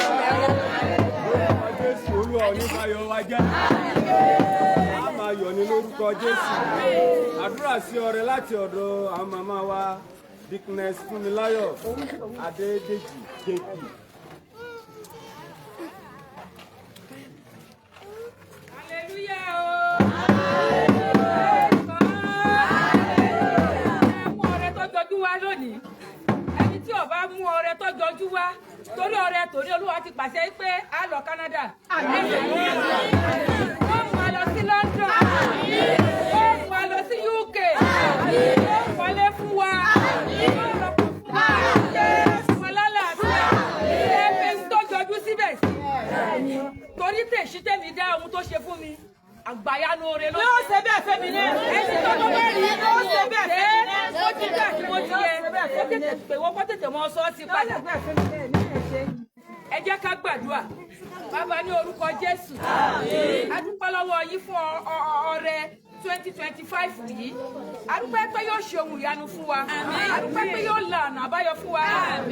Lórúkọ Jésù, Olúwa ò ní máa yọ̀ wá jẹ́. A máa yọ̀ ní lórúkọ Jésù. Àdúrà sí ọrẹ láti ọ̀dọ̀ àwọn màmá wa Dickness Fúnmiláyọ̀ Adédèjì JP. Hallelujah o. Ẹ mú ọrẹ tó jọjú wá lónìí. Ẹni tí ó bá mú ọrẹ tó jọjú. jọjú wá torí ọrẹ tòní Olúwa ti pàṣẹ pé a lọ Canada. Ó mú wa lọ sí London. Ó mú wa lọ sí UK. Ó kọ́lé fún wa. Ó rọpò fún wa. Ó fún wa lálàáfíà. Ẹ fi ń tó jọjú síbẹ̀ sí. Torí tèṣí tèmi dá ohun tó ṣe fún mi. Àgbàyanu oore ló. Yóò ṣe bẹ́ẹ̀ fẹ́mi náà. Ẹni tó tó bẹ́ẹ̀ rí Yóò ṣe bẹ́ẹ̀ fẹ́mi náà. ó ti gbà tí mo ti yẹ ó tètè pè wọ́n kó tètè mọ sọ́ọ̀sì padà. Ẹ jẹ́ ká gbàdúrà. Bàbá ní orúkọ Jésù. A dúpẹ́ lọ́wọ́ yín fún ọrẹ 2025 yìí. A dúpẹ́ pé yóò ṣe ohun ìyanu fún wa. A dúpẹ́ pé yóò la ọ̀nà àbáyọ fún wa.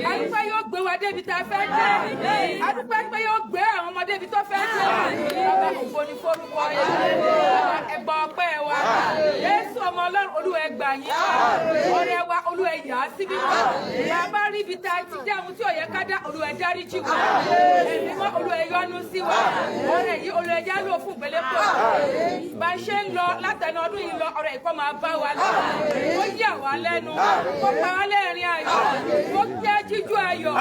A dúpẹ́ yóò gbé wa débi tá a fẹ́ dé. A dúpẹ́ pé yóò gbé àwọn ọmọ débi tó fẹ́ dé. Bàbá ògo ni forúkọ yín. Bàbá ẹ gbọ́ ọpẹ́ wa. Jésù ọmọ Ọlọ́run Olúwa ẹ gbà yín. Ọrẹ wa Olúwa ẹ yà á sí mímọ́. Bàbá rí ibi tá a ti dá ohun tí ò yẹ ká dá Olúwa ẹ dáríjì wa. Ẹ̀mí mọ́ Olúwa ẹ yọ́nú sí wa. Ọrẹ yìí Olúwa ẹ já lò fún ìgbélépọ̀. Bá a ṣe ń lọ látẹnu ọdún yìí lọ ọ̀rọ̀ ìkọ́ máa bá wa lọ. Ó yà wá lẹ́nu. Ó pa wá lẹ́rìn ayọ̀. Ó jẹ́ jíjú ayọ̀.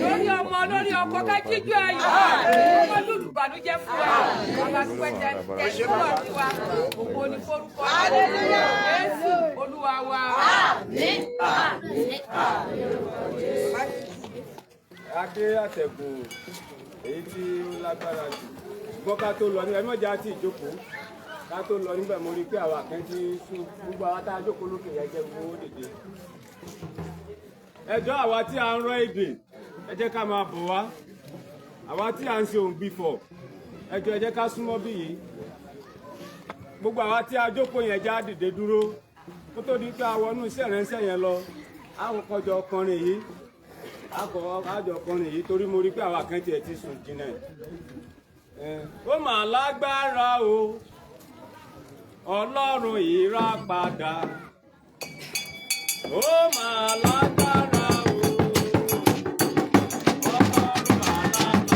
Lórí ọmọ lórí ọkọ ká jíjú ayọ̀. Ó lùlù bànújẹ́ fún wa. Bàbá dúpẹ́ tẹ fún wa sí wa. Ògo ni forúkọ Jésù Olúwa wa. Adé àtẹ̀gùn èyí tí ó lágbára jù ṣùgbọ́n ká tó lọ níbẹ̀ ẹ mọ̀já àti ìjókòó ká tó lọ níbẹ̀ mo rí i pé àwa kan ti ń sún gbogbo àwa tá a jókòó lókè yẹn jẹ́ gbogbo ó dìde. Ẹjọ́ àwa tí a ń rán èdè ẹ jẹ́ ká máa bọ̀ wá, àwa tí a ń ṣe òǹgbìfọ̀ ẹjọ́ ẹ jẹ́ ká súnmọ́ bí yìí, gbogbo àwa tí a jókòó yẹn já dìde dúró kó tó di pé a wọnú iṣẹ́ ìránṣẹ́ yẹn lọ àwọn kọjọ ọkùnrin yìí àjọ ọkùnrin yìí torí mo rí pé àwa kan tiẹ̀ ti sùn jìnnà. Ó mà lágbára o Ọlọ́run ìràpadà, ó mà lágbára o Ọlọ́run àlàlà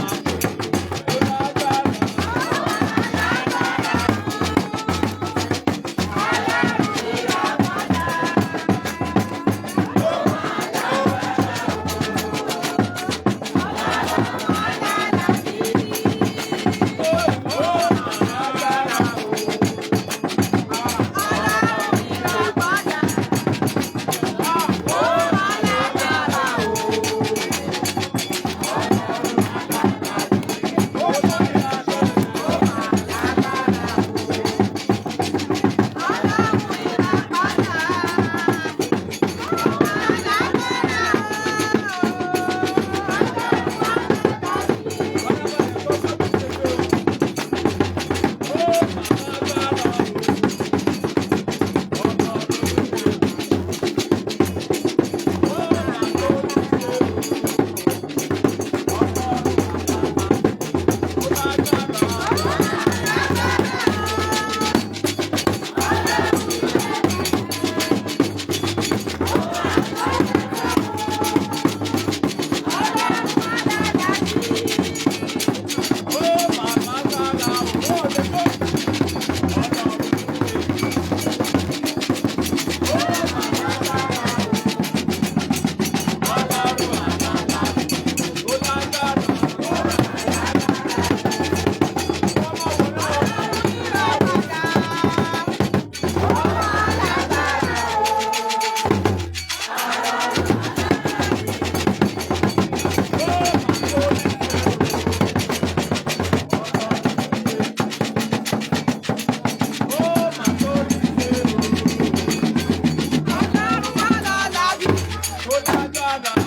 ó lágbára.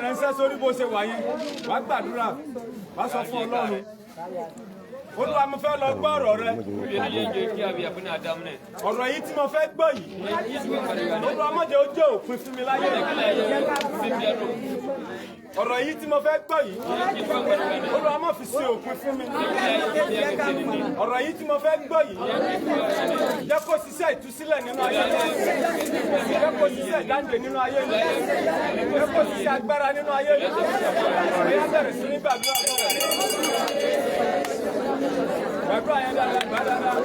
Ìránṣẹ́ sórí bó ṣe wà yẹn, wàá gbàdúrà, wàá sọ fún Ọlọ́run. Olúwa, mo fẹ́ lọ gbọ́ ọ̀rọ̀ rẹ. Ọ̀rọ̀ yìí tí mo fẹ́ gbọ́ yìí, Olúwa, má jẹ́ ó jẹ́ òpin fún mi láyé. Ọ̀rọ̀ yìí tí mo fẹ́ gbọ́ yìí, Olúwa, má fi ṣe òpin fún mi. Ọ̀rọ̀ yìí tí mo fẹ́ gbọ́ yìí, jẹ́ kó ṣiṣẹ́ ìtúsílẹ̀ nínú ayé mi, jẹ́ kó ṣiṣẹ́ ìdáǹdè nínú ayé mi, jẹ́ kó ṣiṣẹ́ agbára nínú ayé mi. Ẹ̀yà bẹ̀rẹ̀ sí ní gbàdúrà. Gbàdúrà yẹn dáadáa, gbà dáadáa.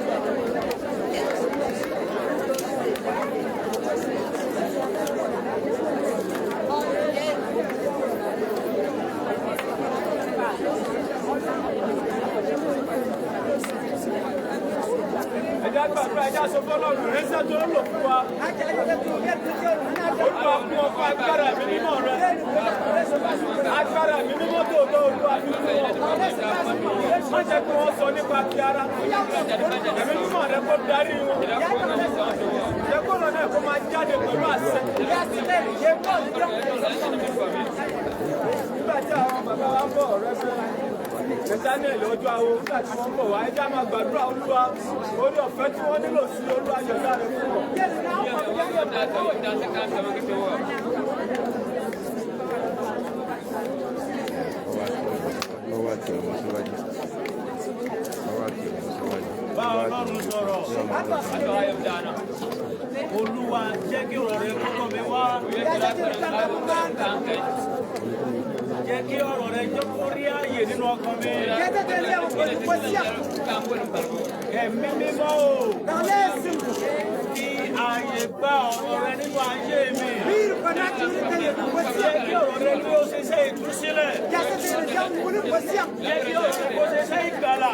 Ẹja gbàdúrà, ẹja sọ fọlọ́run ìrẹsẹ̀ tó ń lò fún wa. Olúwa, fún ọ fún agbára mi mímọ́ rẹ. Agbára mi mímọ́ tòótọ́, Olúwa fi fún ọ. Má jẹ́ kí wọ́n sọ nípa ti ara. Ẹ̀mí mímọ́ rẹ kó darí wọn. Jẹ́ kó lọ náà kó máa jáde pẹ̀lú àṣẹ. Nígbà tí àwọn bàbá wa ń bọ̀ ọ̀rẹ́ fún Nathaniel ọjọ́ awo, nígbà tí wọ́n ń bọ̀ wá, ẹ jẹ́ á máa gbàdúrà. Olúwa, orí ọ̀fẹ́ tí wọ́n nílò sí, Olúwa, yọ̀ǹda rẹ̀ fún wọn. Ọwọ́ àti ọmọ síwájú. Ọwọ́ àti ọmọ síwájú. Bá Ọlọ́run sọ̀rọ̀. Olúwa, jẹ́ kí ọ̀rọ̀ rẹ kó tọ̀ mí wá. Jẹ́ kí ọ̀rọ̀ rẹ jẹ́ kó rí ààyè nínú ọkàn mi. Ẹ̀mí mímọ́ o, fi ààyè gba ọ̀rọ̀ rẹ nínú ayé mi. Jẹ́ kí ọ̀rọ̀ rẹ kí ó ṣiṣẹ́ ìtúsílẹ̀. Jẹ́ kí ọ̀rọ̀ rẹ kó ṣiṣẹ́ ìgbàlà.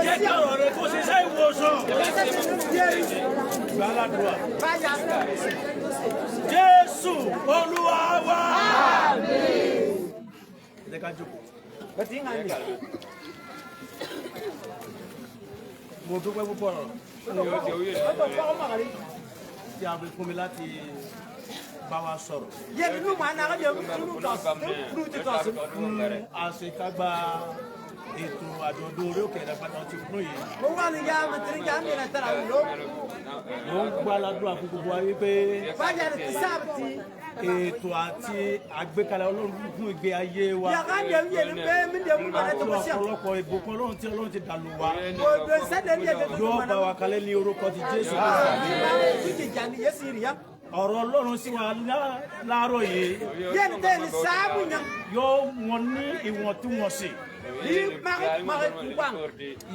Jẹ́ kí ọ̀rọ̀ rẹ kó ṣiṣẹ́ ìwòsàn. Gbàládùá. Jésù Olúwa wa. Ẹ jẹ́ ká jókòó. Mo dúpẹ́ púpọ̀ tí a fi fún mi láti bá wa sọ̀rọ̀ fún àṣekágbá ètò àjọ̀dún orí òkè Ìràpadà ti fún yìí. Mo ń gbàládùra fún gbogbo wa wípé ètò àti àgbékalẹ̀ Ọlọ́run fún ìgbé ayé wa àti ọ̀pọ̀lọpọ̀ ìbùkún Ọlọ́run tí Ọlọ́run ti dàlù wa yóò bá wa kalẹ̀ ní orúkọ ti Jésù Kristi. Ọ̀rọ̀ Ọlọ́run sí wa láàárọ̀ yìí yóò wọ́n ní ìwọ̀ntúnwọ̀nsì,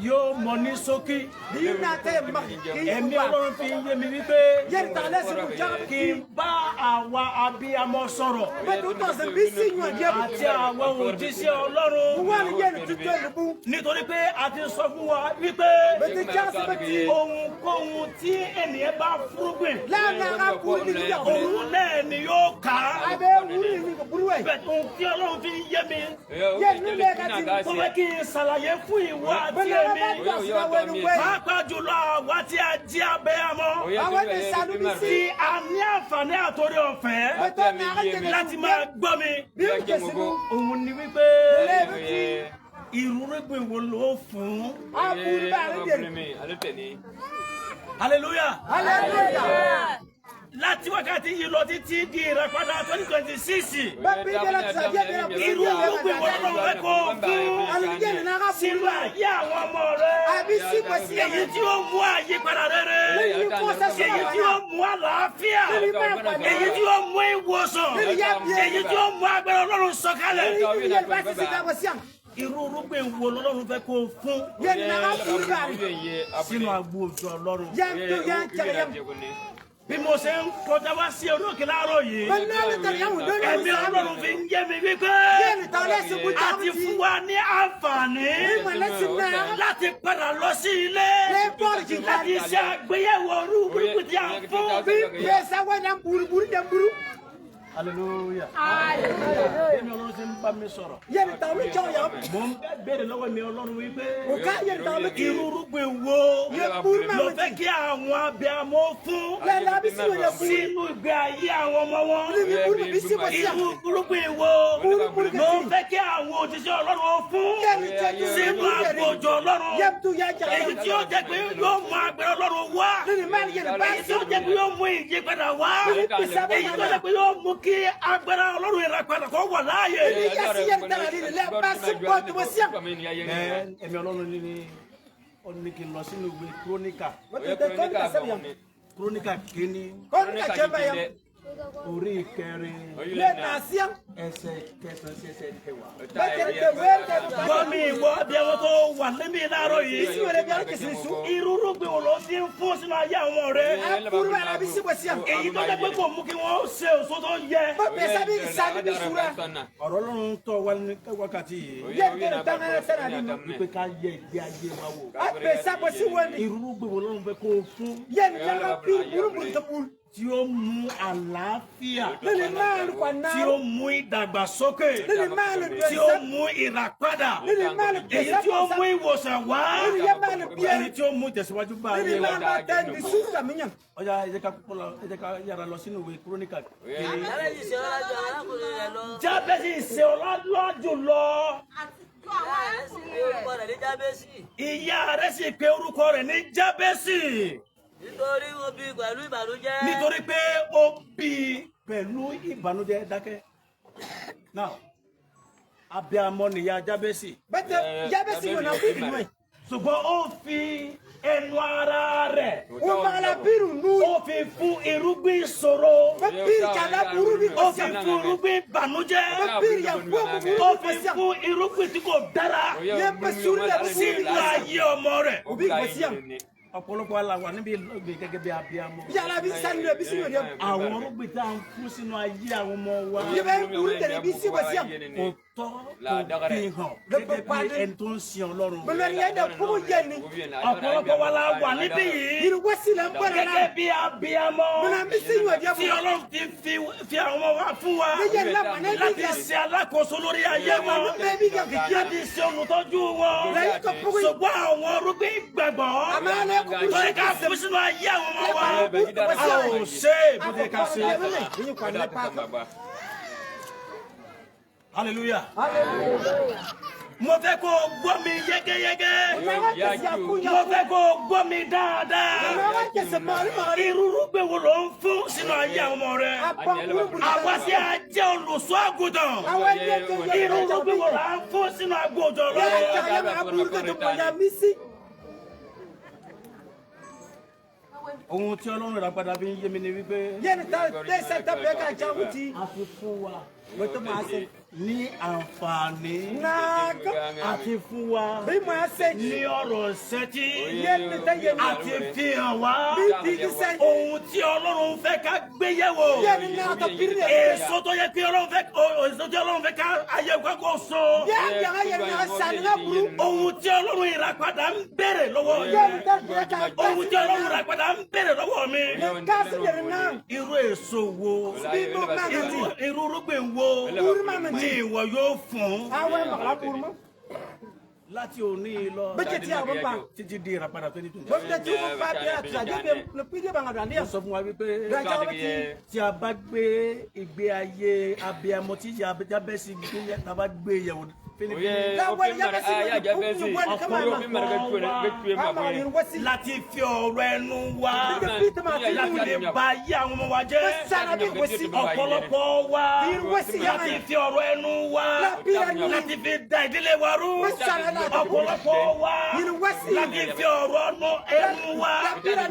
yóò mọ ní ṣókí. Ẹ̀mí Ọlọ́run fi yé mi wípé kí n bá àwa abiyamọ sọ̀rọ̀ àti àwa òjíṣẹ́ Ọlọ́run, nítorí pé a ti sọ fún wa wípé ohunkóhun tí ènìyàn bá fúrúgbìn, òun náà ni yóò ká. Bẹ́ẹ̀ ohun tí Ọlọ́run fi yé mi, mo fẹ́ kí n ṣàlàyé fún ìwọ àti èmi, pàápàá jùlọ àwa tí a jẹ́ abiyamọ, tí a ní àǹfààní àtòrí ọ̀fẹ́ láti máa gbọ́ mi. Òun ni wípé irúgbìn wo ló fún? Hallelujah. Láti wákàtí yìí lọ títí di Ìràpadà 2026, irú irúgbìn wo ló fẹ́ kó fún sínú ayé àwọn ọmọ rẹ, èyí tí ó mú àyípadà rere, èyí tí ó mú àlàáfíà, èyí tí ó mú ìwòsàn, èyí tí ó mú agbára Ọlọ́run sọ̀kalẹ̀? Irú irúgbìn wo lọ́lọ́run fẹ́ kó fún sínú agbo òjò Ọlọ́run? Bí mo ṣe ń kọjá wá sí orí òkè láàárọ̀ yìí, ẹ̀mí Ọlọ́run fi ń yé mi wípé a ti fún wa ní àǹfààní láti padà lọ sí ilé láti ṣe àgbéyẹ̀wò irúgbìn tí a fún. Hallelujah. Èmi Ọlọ́run ṣe ń bá mi sọ̀rọ̀. Mo ń béèrè lọ́wọ́ mi Ọlọ́run wípé. Irú irúgbìn wo ló fẹ́ kí àwọn abiyamọ fún sínú ìgbé ayé àwọn ọmọ wọn? Irú irúgbìn wo ló fẹ́ kí àwọn òjíṣẹ́ Ọlọ́run fún sínú àgbòjọ Ọlọ́run? Èyí tí ó jẹ́ pé yóò mú agbára Ọlọ́run wá. Èyí tí ó jẹ́ pé yóò mú ìyípadà wá. Èyí tí ó jẹ́ pé yóò mú kí agbára Ọlọ́run ìràpadà kó wà láàyè. Ẹ̀mí Ọlọ́run ní ó ní kí n lọ sínú ìwé Kúrónìkà. Kúrónìkà kínní. Orí ìkẹrin. Ẹsẹ̀ kẹsàn-án sí ẹsẹ̀ kẹwàá. Gbọ́ mi ìwọ abiyamọ tó wà lémi láàárọ̀ yìí. Irú irúgbìn wo ló ti ń fún sínú ayé àwọn ọ̀rẹ́? Èyí tó jẹ́ pé kò mú kí wọ́n ṣe èso tó yẹ. Ọ̀rọ̀ Ọlọ́run tọ́ wa ní wákàtí yìí. Wípé ká yẹ ìgbé ayé wa wò. Irú irúgbìn wo lọ́run fẹ́ kó o fún? Tí ó mú àlàáfíà, tí ó mú ìdàgbàsókè, tí ó mú ìràpadà, èyí tí ó mú ìwòsàn wá, èyí tí ó mú ìtẹ̀síwájú bá ayé wa. Ọjà ẹ jẹ́ ká kúkú lọ, ẹ jẹ́ ká yára lọ sínú ìwé Kúrónìkà. Jábẹ́sì ṣe ọlọ́lá jùlọ. Ìyá rẹ̀ sì pe orúkọ rẹ̀ ní Jábẹ́sì. Nítorí ó bí pẹ̀lú ìbànújẹ́. Nítorí pé ó bí pẹ̀lú ìbànújẹ́. Dákẹ́. Now, abiyamọ nìyá Jábẹ́sì. Jábẹ́sì yóò na bíbí nù ẹ̀. Ṣùgbọ́n ó fi ẹnu ara rẹ̀. Ó máa bírù nù. Ó fi fún irúgbìn ìṣòro. Ó fi fún irúgbìn ìbànújẹ́. Ó fi fún irúgbìn tí kò dára. Sínú ayé ọmọ rẹ̀. Ọ̀pọ̀lọpọ̀ ala wà níbi ìlọgbìn gẹ́gẹ́ bí abiyamọ. Yàrá bí sanu rẹ bí sinu rẹ. Àwọn irúgbìn tá à ń fún sínú ayé àwọn ọmọ wa. Yẹ́bẹ̀ wúlò tẹ̀lé bí sí wọ́n sí à. Kò tọ́ kò fi hàn gẹ́gẹ́ bí ẹni tó ń sin Ọlọ́run. Mọ̀lẹ́ni yẹn dẹ̀ fún yẹ ni. Ọ̀pọ̀lọpọ̀ wa la wà níbí yìí. Irúgbìn sí la ń bọ̀ nana. Gẹ́gẹ́ bí abiyamọ. Mọ̀nà bí sí yóò jẹ́ fún. Tí Ọlọ́run ti fi àwọn ọmọ wa fún wa. Láti ṣe alákòóso lórí ayé wọn. Láti ṣe olùtọ́jú wọn. Ṣùgbọ́n àwọn irúgbìn gbàgbọ́. Tọ́yẹ ká fún sínú ayé àwọn ọmọ wa. A ò ṣe é bó ti ká ṣe. Hallelujah. Mo fẹ́ kó o gbọ́ mi yégéyégé. Mo fẹ́ kó o gbọ́ mi dáadáa. Irú irúgbìn wo ló ń fún sínú ayé àwọn ọmọ rẹ? Àwa tí a jẹ́ olùṣọ́ àgùntàn. Irú irúgbìn wo là ń fún sínú àgùntàn lọ́wọ́? Ohun tí Ọlọ́run ìràpadà fi ń yé mi ni wípé. Yẹ́nì tá tẹ́sán tá bẹ́ẹ̀ ká jáwé tí. A fi fún wa. Ní àǹfààní. Àti fún wa. Bí mo ṣe. Ní ọ̀rọ̀ ṣẹ́tí. Yẹ́nì tá yẹ mi. Àti fi hàn wá. Bí bí sẹ́. Ohun tí Ọlọ́run fẹ́ ká gbé yẹ̀wò. Yẹ́nì náà tó pírí rẹ̀. Èso tó yẹ kí Ọlọ́run fẹ́ èso tí Ọlọ́run fẹ́ ká ayé ká kó so. Yẹ́nì yàrá yẹn náà sànni náà burú. Ohun tí Ọlọ́run ìràpadà ń béèrè lọ́wọ́. Yẹ́nì tá bẹ́ẹ̀ ká. Ohun tí Ọlọ́run ìràpadà ń béèrè lọ́wọ́ mi. Káàsì yẹn náà. Irú èso wo? Bí mo máa ń tí. Irú irúgbìn wo? Ni ìwọ yóò fún. Láti òní lọ. Bẹ́ẹ̀ tí a bọ̀ pa. Títí di ìràpadà 2020. Bẹ́ẹ̀ tí wọ́n bá bí àtúnṣe Ó sọ fún wa wípé tí a bá gbé ìgbé ayé abiyamọ tí Jábẹ́sì gbé tá a bá gbé yẹ̀wò láti fi ọ̀rọ̀ ẹnu wa láti lè ba ayé àwọn ọmọ wa jẹ́ ọ̀pọ̀lọpọ̀ wa láti fi ọ̀rọ̀ ẹnu wa láti fi da ìdílé wa rú ọ̀pọ̀lọpọ̀ wa láti fi ọ̀rọ̀ ẹnu wa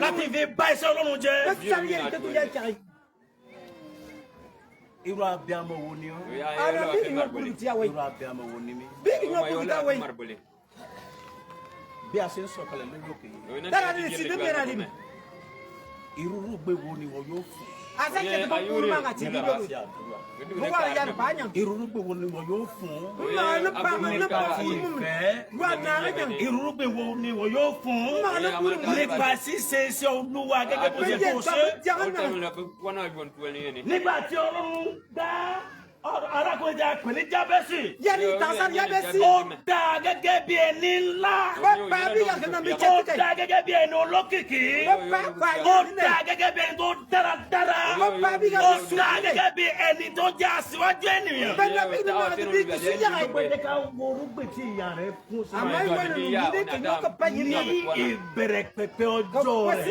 láti fi ba iṣẹ́ Ọlọ́run jẹ́. Irú abiyamọ wo ni ọ́? Irú abiyamọ wo ni mí? Bí a ṣe ń sọ̀kalẹ̀ lórí òkè yìí. Irú irúgbìn wo ni wọ́n yóò fún? Irúgbìn wo ni wọ́n yóò fún? Ìfẹ́. Irúgbìn wo ni wọ́n yóò fún? Nípa ṣíṣe iṣẹ́ Olúwa gẹ́gẹ́ bó ṣe kó ṣe. Nígbà tí Ọlọ́run dá arákùnrin tí a pè ní Jábẹ́sì. Ó dá gẹ́gẹ́ bí ẹni ńlá. Ó dá gẹ́gẹ́ bí ẹni olókìkí. Ó dá gẹ́gẹ́ bí ẹni tó dáradára. Ó dá gẹ́gẹ́ bí ẹni tó jẹ́ aṣíwájú ènìyàn. Jẹ́ ká wo irúgbìn tí ìyá rẹ̀ kún sí. Ní ìbẹ̀rẹ̀ pẹ̀pẹ̀ ọjọ́ rẹ̀.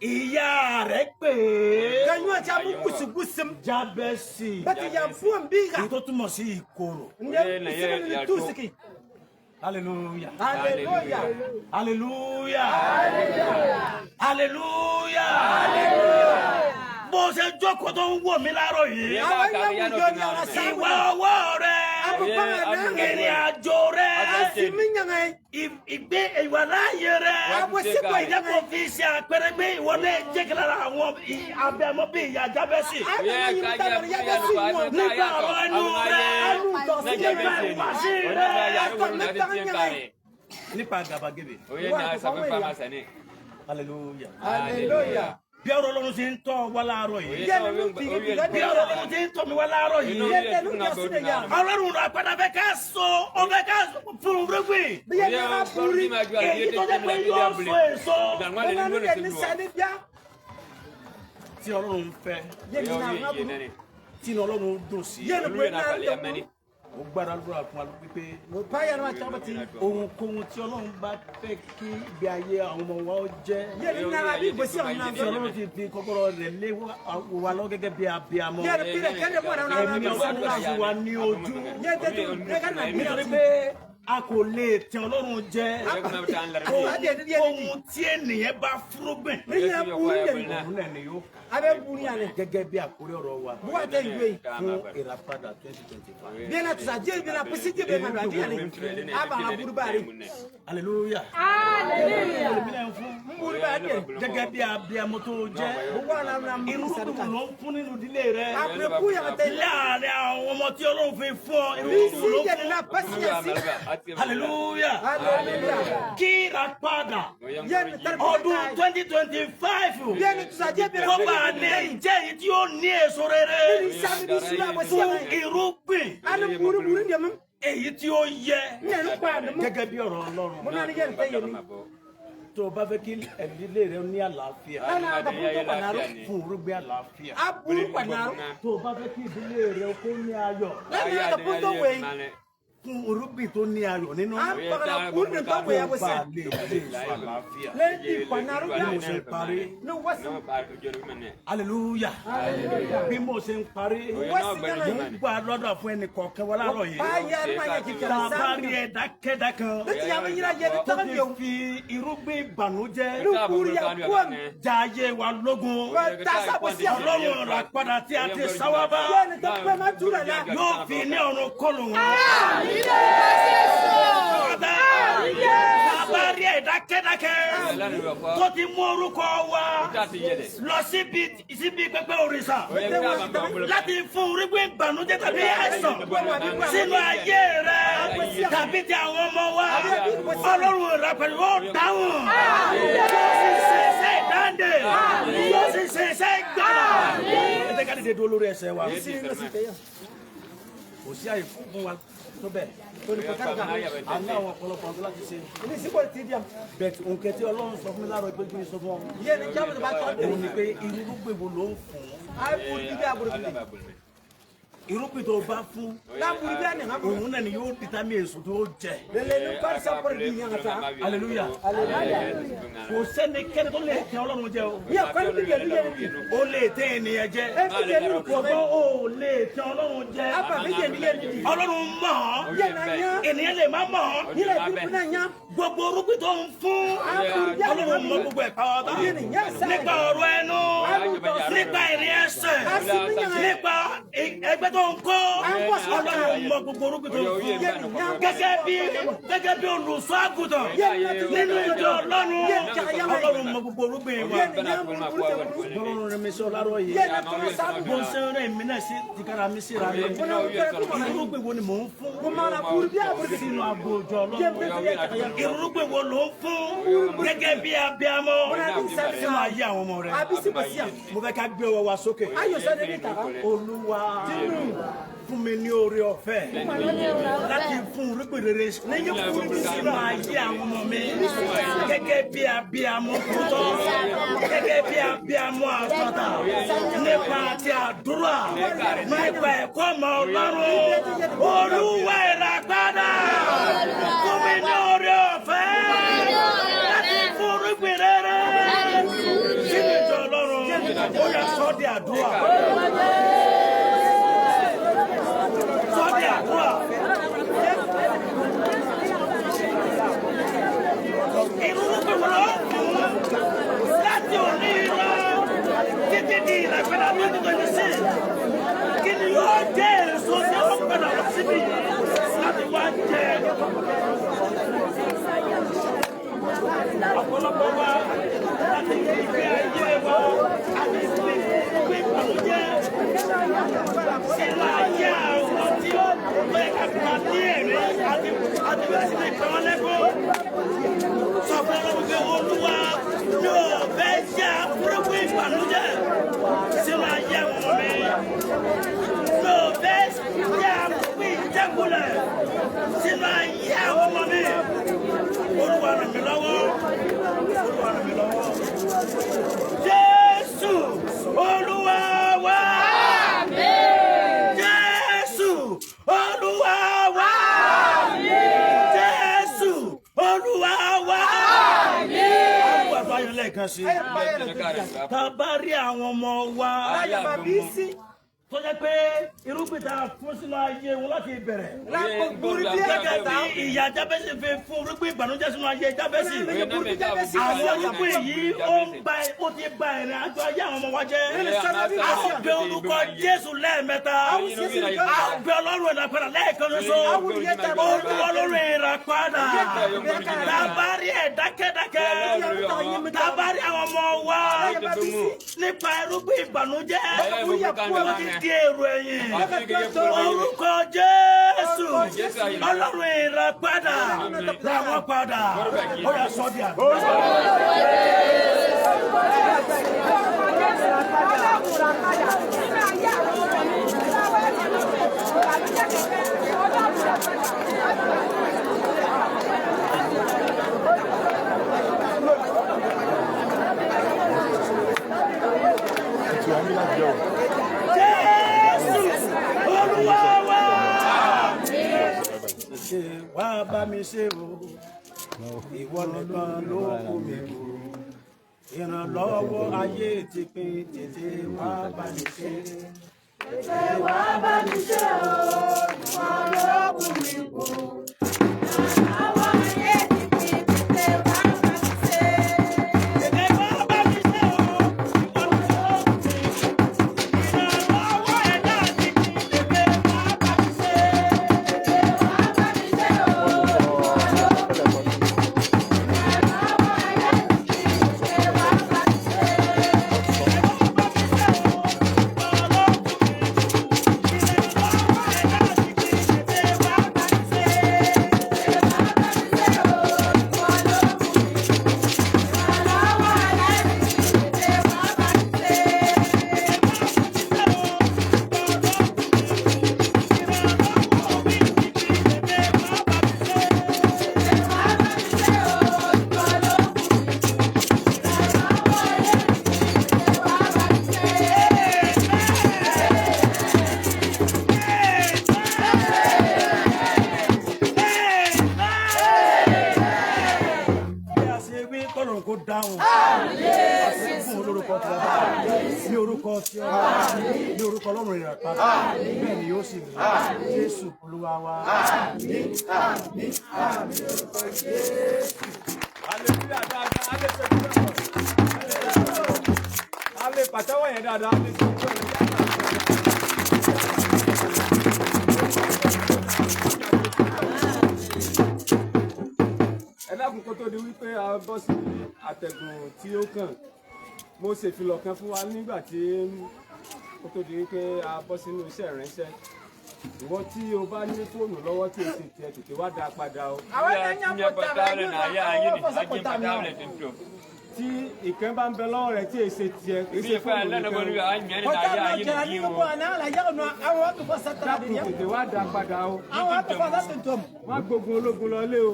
Ìyá rẹ̀ pè é. Jábẹ́sì. Èyí tó túmọ̀ sí ìkorò. Hallelujah. Hallelujah. Hallelujah. Hallelujah. Bó ṣe jókòó tó ń wò mí láàárọ̀ yìí. Ìwà ọwọ́ rẹ̀. Ìrìn àjò rẹ̀. Ìgbé ìwà láàyè rẹ̀. Ìjẹ́ kò fi ṣe àpẹẹrẹ pé ìwọ náà jẹ́ kí lára àwọn abiyamọ bíi ìyá Jábẹ́sì. Nígbà ọ̀rọ̀ ẹnu rẹ̀. Nígbà ìwàsí rẹ̀. Nípa àgàbàgebè. Hallelujah. Hallelujah. Bí ọ̀rọ̀ Ọlọ́run ṣe ń tọ́ wa láàárọ̀ yìí. Bí ọ̀rọ̀ Ọlọ́run ṣe ń tọ́ mi wá láàárọ̀ yìí. Ọlọ́run rà padà fẹ́ ká so ó fẹ́ ká fún irúgbìn. Èyí tó jẹ́ pé yóò so èso. Tí Ọlọ́run fẹ́. Tí Ọlọ́run dùn sí. Mo gbára lóra fún wa pé ohunkóhun tí Ọlọ́run bá fẹ́ kí ìgbé ayé àwọn ọmọ wa ó jẹ́. Tí Ọlọ́run ti fi kọ́kọ́rọ́ rẹ̀ lé wa lọ gẹ́gẹ́ bí abiyamọ. Ẹ̀mí Ọlọ́run sì wà ní ojú. Nítorí pé a kò lè tẹ́ Ọlọ́run jẹ. Ohun tí ènìyàn bá fúrúgbìn. Òun náà ni yóò kà. Gẹ́gẹ́ bí àkórí ọ̀rọ̀ wa fún ìràpadà 2025. Hallelujah. Hallelujah. Gẹ́gẹ́ bí abiyamọ tó jẹ́. Irúgbìn ló ń fún nínú ìdílé rẹ. Láàárín àwọn ọmọ tí Ọlọ́run fi fún ọ. Irúgbìn ló fún. Hallelujah. Hallelujah. Kí ìràpadà ọdún 2025 kó bá lè jẹ́ èyí tí ó ní èso rere fún irúgbìn èyí tí ó yẹ gẹ́gẹ́ bí ọ̀rọ̀ Ọlọ́run. Tó o bá fẹ́ kí ìdílé rẹ ní àlàáfíà fún irúgbìn àlàáfíà. Tó o bá fẹ́ kí ìdílé rẹ kó ní ayọ̀ fún irúgbìn tó ní ayọ̀ nínú. Kó bá lè lè sọ àlàáfíà. Bí mo ṣe ń parí. Hallelujah. Bí mo ṣe ń parí. Mo ń gba lọ́dọ̀ fún ẹnì kọ̀ọ̀kan wọ́n láàárọ̀ yìí. Tá a bá rí ẹ̀dá kẹ́dá kan. Tó ti fi irúgbìn ìbànújẹ́. Ja ayé wa lógun. Ọlọ́run ìràpadà tí a ti sáwá bá. Yóò fi ní ọ̀run kọlù wọn. Bàbá rí ẹ̀dá kẹ́dákẹ́ tó ti mú orúkọ wa lọ síbi pẹpẹ òrìṣà láti fún irúgbìn ìbànújẹ́ tàbí àìsàn sínú ayé rẹ tàbí ti àwọn ọmọ wa. Ọlọ́run ìràpadà yóò dáhùn. Yóò sì ṣe iṣẹ́ ìdáǹdè. Yóò sì ṣe iṣẹ́ ìgbàlà. Ẹ jẹ́ ká dìde dúró lórí ẹsẹ̀ wa. Kò sí àyè fún wa tó bẹ́ẹ̀. A ní àwọn ọ̀pọ̀lọpọ̀ ọdún láti ṣe. Bẹ́ẹ̀ òǹkẹ́ tí Ọlọ́run sọ fún mi láàárọ̀ pé kí n sọ fún ọ. Òun ni pé irúgbìn wo ló ń fún. Irúgbìn tó bá fún. Òun náà ni yóò dìtámì èso tó jẹ. Hallelujah. Kò sẹ́nikẹ́ni tó lè tẹ́ Ọlọ́run jẹ o. O lè tẹ́ ènìyàn jẹ. Ṣùgbọ́n o lè tẹ́ Ọlọ́run jẹ. Ọlọ́run mọ̀ ọ́. Ènìyàn lè má mọ̀ ọ́. Gbogbo orúkú tó ń fún Ọlọ́run mọ gbogbo ẹ̀ka ọba. Nípa ọ̀rọ̀ ẹnu, nípa ìrìn ẹsẹ̀, nípa ẹgbẹ́ tó ń kó, Ọlọ́run mọ gbogbo orúkú tó ń fún. Gẹ́gẹ́ bí olùṣọ́ àgùntàn nínú ìjọ Ọlọ́run, Ọlọ́run mọ gbogbo orúkú wa. Ọlọ́run rẹ̀ mi sọ lárọ̀ yìí. Bó ń ṣe rẹ̀ mí náà sí tìkára mi síra mi. Irúgbìn wo ni mò ń fún? Sínú agbo ìjọ Ọlọ́run. Irúgbìn wo ló ń fún? Gẹ́gẹ́ bí abiyamọ sínú ayé àwọn ọmọ rẹ̀. Mo fẹ́ ká gbé ọwọ́ wa sókè. Olúwa fún mi ní oore ọ̀fẹ́ láti fún irúgbìn rere sínú ayé àwọn ọmọ mi gẹ́gẹ́ bí abiyamọ tòótọ́, gẹ́gẹ́ bí abiyamọ àtọ̀tà, nípa ti àdúrà, nípa ẹ̀kọ́ ọmọ Ọlọ́run. Olúwa ìràpadà fún mi ní oore ọ̀fẹ́ láti fún irúgbìn rere sínú ìjọ Ọlọ́run. Ó yá, sọ́ di àdúrà. Sọ́ di àdúrà. Irúgbìn wo ló ń fún láti òní lọ títí di ìràpadà 2026? Kí ni yóò jẹ́ èso tí ó padà wá síbí láti wá jẹ? Ọ̀pọ̀lọpọ̀ wa láti ìgbé ayé wa àti ìgbé ìbànújẹ́ sínú ayé àwọn tí ó fẹ́ ká pa ní ẹ̀rí àti bẹ́ẹ̀ sì ní ìpamọ́lẹ́kọ̀ọ́. Sọ fún Ọlọ́run pé Olúwa mi ò fẹ́ jẹ́ àbúrúkú ìbànújẹ́ sínú ayé àwọn ọmọ mi. Mi ò fẹ́ jẹ́ àbúrúkú ìjẹkulẹ̀ sínú ayé àwọn ọmọ mi. Olúwa ràn mí lọ́wọ́. Olúwa ràn mí lọ́wọ́. Jésù Olúwa wa. Jésù Olúwa wa. Jésù Olúwa wa. Àwọn àbáyọ lẹ́ẹ̀kan sí. Tá a bá rí àwọn ọmọ wa tó jẹ́ pé irúgbìn tá a fún sínú ayé wọn láti ìbẹ̀rẹ̀. Gẹ́gẹ́ bí ìyá Jábẹ́sì fi fún irúgbìn ìbànújẹ́ sínú ayé Jábẹ́sì. Àwọn irúgbìn yìí ó ti ba ìrìn àjò ayé àwọn ọmọ wa jẹ́. A ó bẹ orúkọ Jésù lẹ́ẹ̀mẹ́ta. A ó bẹ Ọlọ́run ìràpadà lẹ́ẹ̀kan ṣoṣo. Olúwa Ọlọ́run ìràpadà. Tàbárí ẹ̀ dákẹ́dákẹ́. Tàbárí àwọn ọmọ wa nípa irúgbìn ìbànújẹ́. Wọ́n ti di èrò ẹ̀yìn. Orúkọ Jésù Ọlọ́run ìràpadà làwọn padà. Ó yá, sọ di àdúrà. Jésù Olúwa wa. Ṣé wàá bá mi ṣe o, ìwọ nìkan ló kù mí kù. Ìrànlọ́wọ́ ayé ti pín, tètè wá bá mi ṣe. Tètè wá bá mi ṣe o, ìwọ ló kù mí kù. Ìrànlọ́wọ́ ayé ti pín, tètè wá bá mi ṣe. Tètè wá bá mi ṣe o, ìwọ nìkan ló kù mí kù. Ìrànlọ́wọ́ ẹ̀dá ti pín, tètè wá bá mi ṣe. Tètè wá bá mi ṣe o, ìwọ ló kù mí kù. Ìrànlọ́wọ́ ayé ti pín, tètè wá bá mi ṣe. Tètè wá bá mi ṣe o, ìwọ ló kù mí kù. Ìrànlọ́wọ́ ẹ̀dá ti pín, tètè wá bá mi ṣe. Tètè wá bá mi ṣe o, ìwọ ló kù mí kù. Ìrànlọ́wọ́ ayé ti pín, tètè wá bá mi ṣe. Tètè wá bá mi ṣe o, ìwọ ló kù mí kù. Ìrànlọ́wọ́ ayé ti pín, tètè wá bá mi ṣe. Bí a ṣe wí kọ́lọ́run kó dáhùn. Àṣẹ fún olórúkọ tí a bá ní orúkọ tí ọba Ní orúkọ Ọlọ́run ìràpadà, bẹ́ẹ̀ ni yóò sì rí. Jésù Olúwa wa. Àmín, àmín, àmín lórúkọ Jésù. Hallelujah dáadáa, hallelujah. A lè pàtẹ́wọ́ yẹn dáadáa, a lè sọ fún ẹ. Ẹ dákun, kó tó di wípé a bọ́ sí àtẹ̀gùn tí ó kàn, mo ṣèfilọ̀ kan fún wa nígbà tí kó tó di wípé a bọ́ sínú iṣẹ́ ìránṣẹ́. Ìwọ tí o bá ní fóònù lọ́wọ́ tí o sì tiẹ̀, tètè wá dá a padà o. Tí ìkan bá ń bẹ lọ́wọ́ rẹ̀ tí èsè tiẹ̀, kì í ṣe fóònù nìkan o. Dákun, tètè wá dá a padà o. Má gbógun ológun lọ lé o.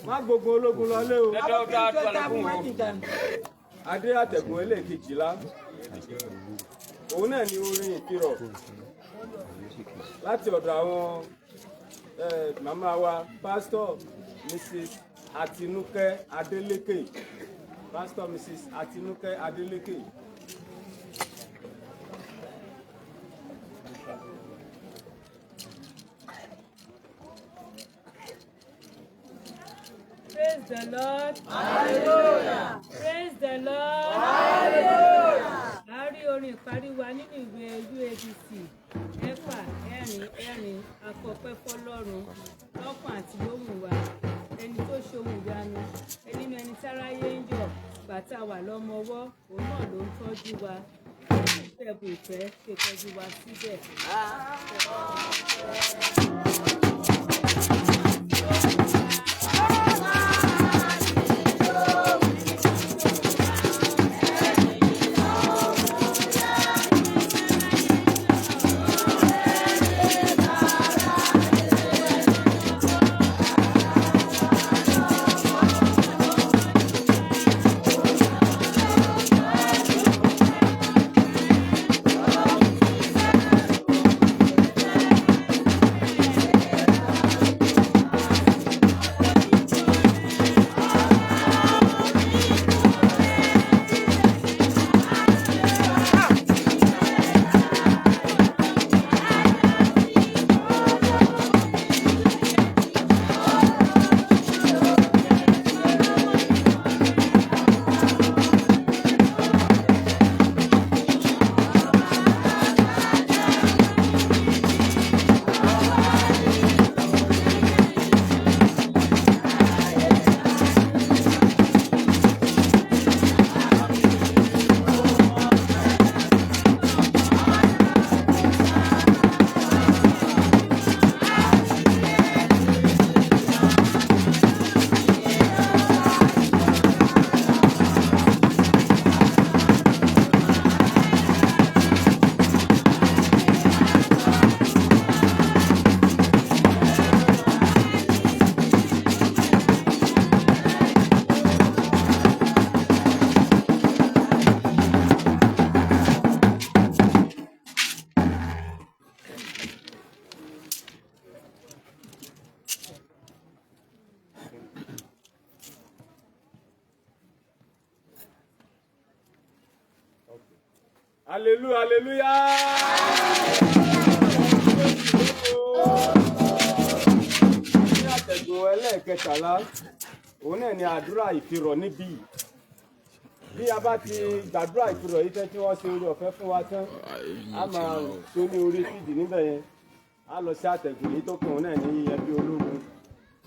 Má gbógun ológun lọ lé o. Adé àtẹ̀gùn ẹlẹ́ẹ̀kejìlá, òun náà ni orin ìkìrọ̀ láti ọ̀dọ̀ àwọn màmá wa, Pásítọ̀ Mrs. Àtinúkẹ́ Adélékè, Pásítọ̀ Mrs. Àtinúkẹ́ Adélékè. Praise the Lord. Hallelujah. Praise the Lord. Hallelujah. A rí orin ìparí wa nínú ìwé UABC 644, Akọpẹ́ fọ́lọ́run lọ́kàn àti lóhùn wa. Ẹni tó ṣohun ìyanu, ẹni nínú ẹni táráyé ń yọ̀, bàtà wà lọ́mọ ọwọ́, òun náà ló ń tọ́jú wa. Ó sì fẹ́ bu ìfẹ́ ṣe tọ́jú wa síbẹ̀. Hallelujah, hallelujah. Ní àtẹ̀gùn ẹlẹ́ẹ̀kẹtàlá, òun náà ni àdúrà ìfirọ̀ níbí. Bí a bá ti gbàdúrà ìfirọ̀ yìí tán, tí wọ́n ṣe orí ọ̀fẹ́ fún wa tán, a máa tó ní orí fídì níbẹ̀ yẹn. A lọ sí àtẹ̀gùn yìí tó kàn, òun náà ní ẹbí ológun,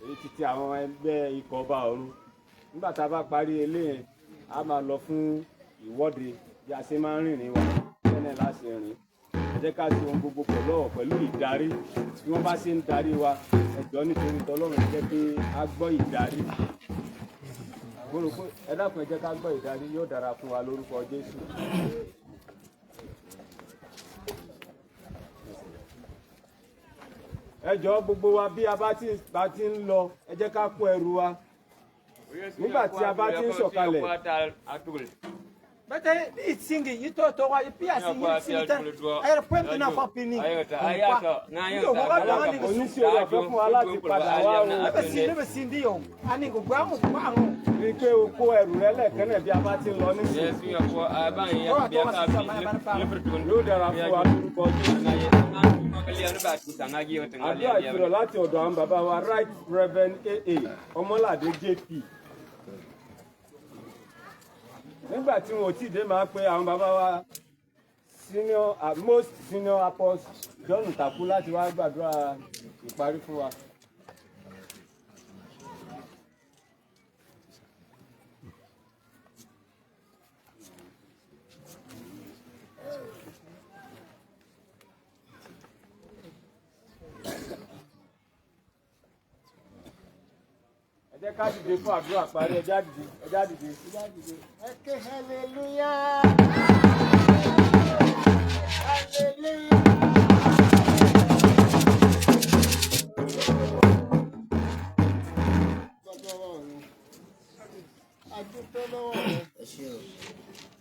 èyí ti ti àwọn ẹgbẹ́ ikọ̀ ọba ọ̀run. Nígbà tá a bá parí eléyẹn, a máa lọ fún ìwọ́de. Bí a ṣe máa ń rìnrìn wa bẹ́ẹ̀ láti rìn, ẹ jẹ́ ká ṣe ohun gbogbo pẹ̀lú ọ̀wọ̀, pẹ̀lú ìdarí tí wọ́n bá ṣe ń darí wa. Ẹ jọ̀ọ́, nítorí tọlọ́run, ẹ jẹ́ kí a gbọ́ ìdarí. Mo rò pé ẹ dákun, ẹ jẹ́ ká gbọ́ ìdarí. Yóò dára fún wa lórúkọ Jésù. Ẹ jọ̀ọ́, gbogbo wa, bí a bá ti ń lọ, ẹ jẹ́ ká kó ẹrù wa. Nígbà tí a bá ti ń sọ̀kalẹ̀, Bete ni singi yito to wa ipi asi ni singi ta. Ayere poem na fa pini. Ayata oníṣẹ́ orí ọ̀fẹ́ fún wa láti padà wá o. Ebe si lebe si ndi yo. Ani go gba mo gba mo. Rí i pé o kó ẹrù rẹ lẹ́ẹ̀kan náà bí a bá ti ń lọ nísìnyí. Yóò dára fún wa lórúkọ Jésù. Àdúrà ìfilọ̀ láti ọ̀dọ̀ àwọn bàbá wa Right Reverend AA Ọmọládé JP. Nígbà tí wọn ò tí ì dé máa pe àwọn bàbá wa senior most senior apostle John Taku láti wá gbàdúrà ìparí fún wa. Ẹ jẹ́ ká dìde fún àdúrà parí, ẹ já dìde, ẹ já dìde, ẹ já dìde. Ẹ ké hallelujah. Hallelujah. Bàbá wa ọ̀run, a dúpẹ́ lọ́wọ́ rẹ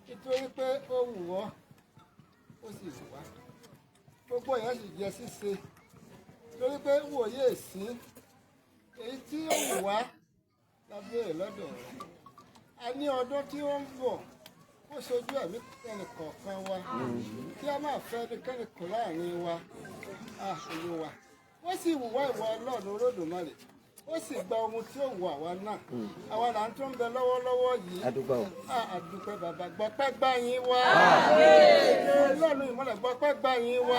nítorí pé ó wù ọ́, ó sì wù wá. Gbogbo èèyàn sì jẹ́ ṣíṣe torí pé wòye sí èyí tí ó wù wá la béèrè lọ́dọ̀ rẹ. A ní ọdún tí ó ń bọ̀ ó ṣojú ẹ̀mí ẹnìkọ̀ọ̀kan wa kí a máa fẹ́ ẹnikẹ́ni kù láàrin wa. Olúwa, ó sì wù wá ìwọ Ọlọ́run Olódùmarè, ó sì gba ohun tí ó wù àwa náà. Àwa là ń tún bẹ lọ́wọ́lọ́wọ́ yìí. A dúpẹ́ bàbá, gbọpẹ́ gbà yín wá. Ọlọ́run ìmọ́lẹ̀, gbọpẹ́ gbà yín wá.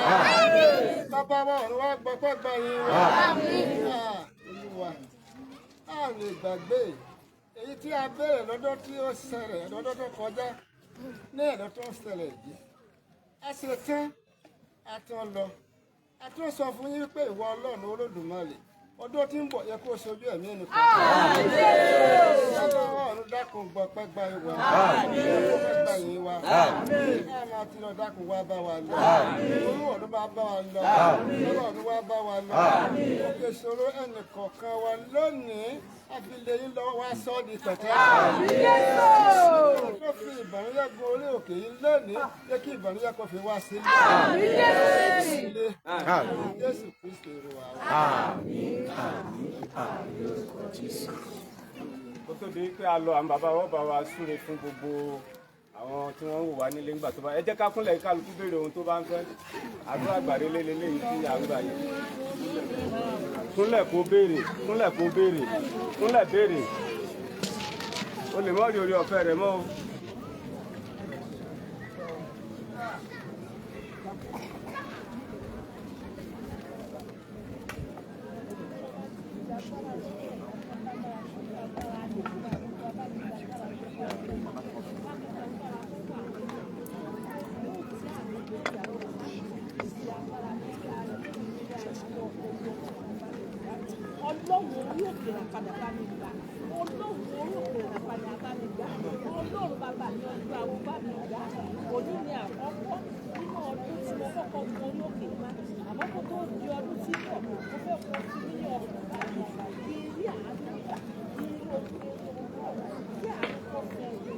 Bàbá wa ọ̀run wá, gbọpẹ́ gbà yín wá. Olúwa, a lè gbàgbé èyí tí a béèrè lọ́dún tí ó ṣẹlẹ̀ lọ́dún tó kọjá ní ẹ̀dọ́ tó ń ṣẹlẹ̀ yìí. A ṣe tán, a tún lọ, a tún sọ fún yín pé ìwọ Ọlọ́run Olódùmarè, ọdún tí ń bọ̀ yẹ kó ṣojú ẹ̀mí ẹnìkan. Bàbá wa ọ̀run, dákun gbọpẹ́ gbà yín wá. Gbọpẹ́ gbà yín wá. Ká máa ti lọ, dákun wá bá wa lọ. Olú ọ̀run bá bá wa lọ. Olú ọ̀run wá bá wa lọ. Òkè ìṣòro ẹnì kọ̀ọ̀kan wa lónìí, àfilẹ̀ yín lọ wá sọ́ di pẹ̀tẹ́. Tó fi ìbànújẹ́ gun orí òkè yìí lónìí, jẹ́ kí ìbànújẹ́ kó fi wá sílẹ̀. Jésù Kristi Olúwa wa. Kó tó di pé a lọ, àwọn bàbá wa bá wa súre fún gbogbo àwọn tí wọ́n ń wò wá nílé nígbà tó bá. Ẹ jẹ́ ká kúnlẹ̀, kálukú béèrè ohun tó bá ń fẹ́. Àdúrà gbàdé lélẹ́yìí tí à ń gbà yìí. Kúnlẹ̀ kó béèrè, kúnlẹ̀ kó béèrè, kúnlẹ̀ béèrè. O lè mọ́ rí orí ọ̀fẹ́ rẹ̀ mọ́ o. Ọlọ́run orí òkè ràpadà bá mi gbà. Ọlọ́run orí òkè ràpadà bá mi gbà. Ọlọ́run bàbá mi, ọdún àwọn bá mi gbà. Òní ni àkọ́kọ́ nínú ọdún tí mo kọ́kọ́ gun orí òkè má, àmọ́ kó tó di ọdún tí ń bọ̀, mo fẹ́ kó fi mí ní ọkàn báyìí kí n rí àánú gbà, kí n rí ojú kí àánú kọ́ fún mi.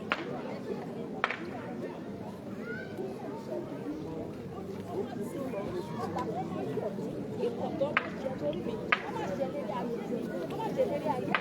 Kíkọ̀ tó má jẹ torí mi, ó má jẹ lérí ayé mi, ó má jẹ lérí ayé mi.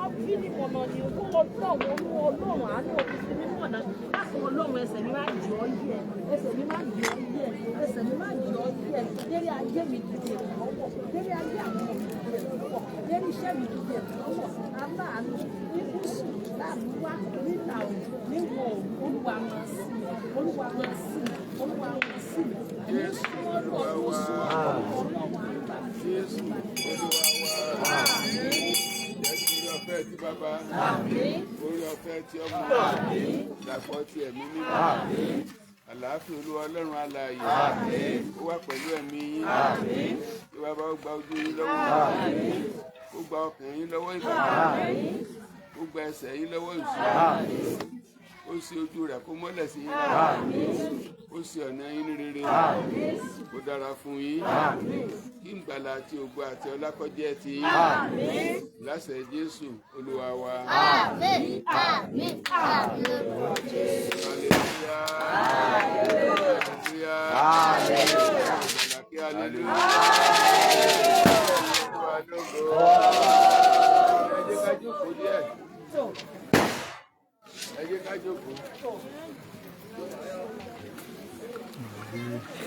Ọbí ni mọ̀nà ni owó Ọlọ́run, olú Ọlọ́run àánú òfin fi mí mọ̀nà. Láti Ọlọ́run, ẹsẹ̀ mi máa jọ ọ́ yẹ, ẹsẹ̀ mi máa jọ ọ́ yẹ, ẹsẹ̀ mi máa jọ ọ́ yẹ. Lérí ayé mi dìde lọ́wọ́, lérí ayé àwọn ọmọ mi dìde lọ́wọ́, lérí iṣẹ́ mi dìde lọ́wọ́. Aláàánú ní gúúsù, láàrúwá, nílà òòrùn, níwọ̀ oòrùn, Olúwa máa sí mi, Olúwa máa sí mi, Olúwa máa sí mi. Èmi ń súnmọ́ Ọlọ́run, súnmọ́ Ọlọ́run àgbà. Jésù Olúwa wa. Jẹ́ kí orí ọ̀fẹ́ ti bàbá, orí ọ̀fẹ́ ti ọmọ, dàpọ̀ ti ẹ̀mí mímọ́. Àlàáfíà Olúwa Ọlọ́run alààyè ó wà pẹ̀lú ẹ̀mí yín. Kí bàbá ó gba ojú yín lọ́wọ́, ó gba ọkàn yín lọ́wọ́ ìbànújẹ́, ó gba ẹsẹ̀ yín lọ́wọ́ ìṣúra, ó ṣe ojú rẹ̀ kó mọ́lẹ̀ sí yín lára, ó ṣe ọ̀nà yín ní rere, kó dára fún yín, kí ìgbàlà àti ògo àti ọlá kó jẹ́ ti yín láṣẹ Jésù Olúwa wa. Àmín, àmín, àmín. Hallelujah. Hallelujah. Hallelujah. Olúwa lógo. Ẹ jẹ́ ká jókòó díẹ̀. Ẹ jẹ́ ká jókòó.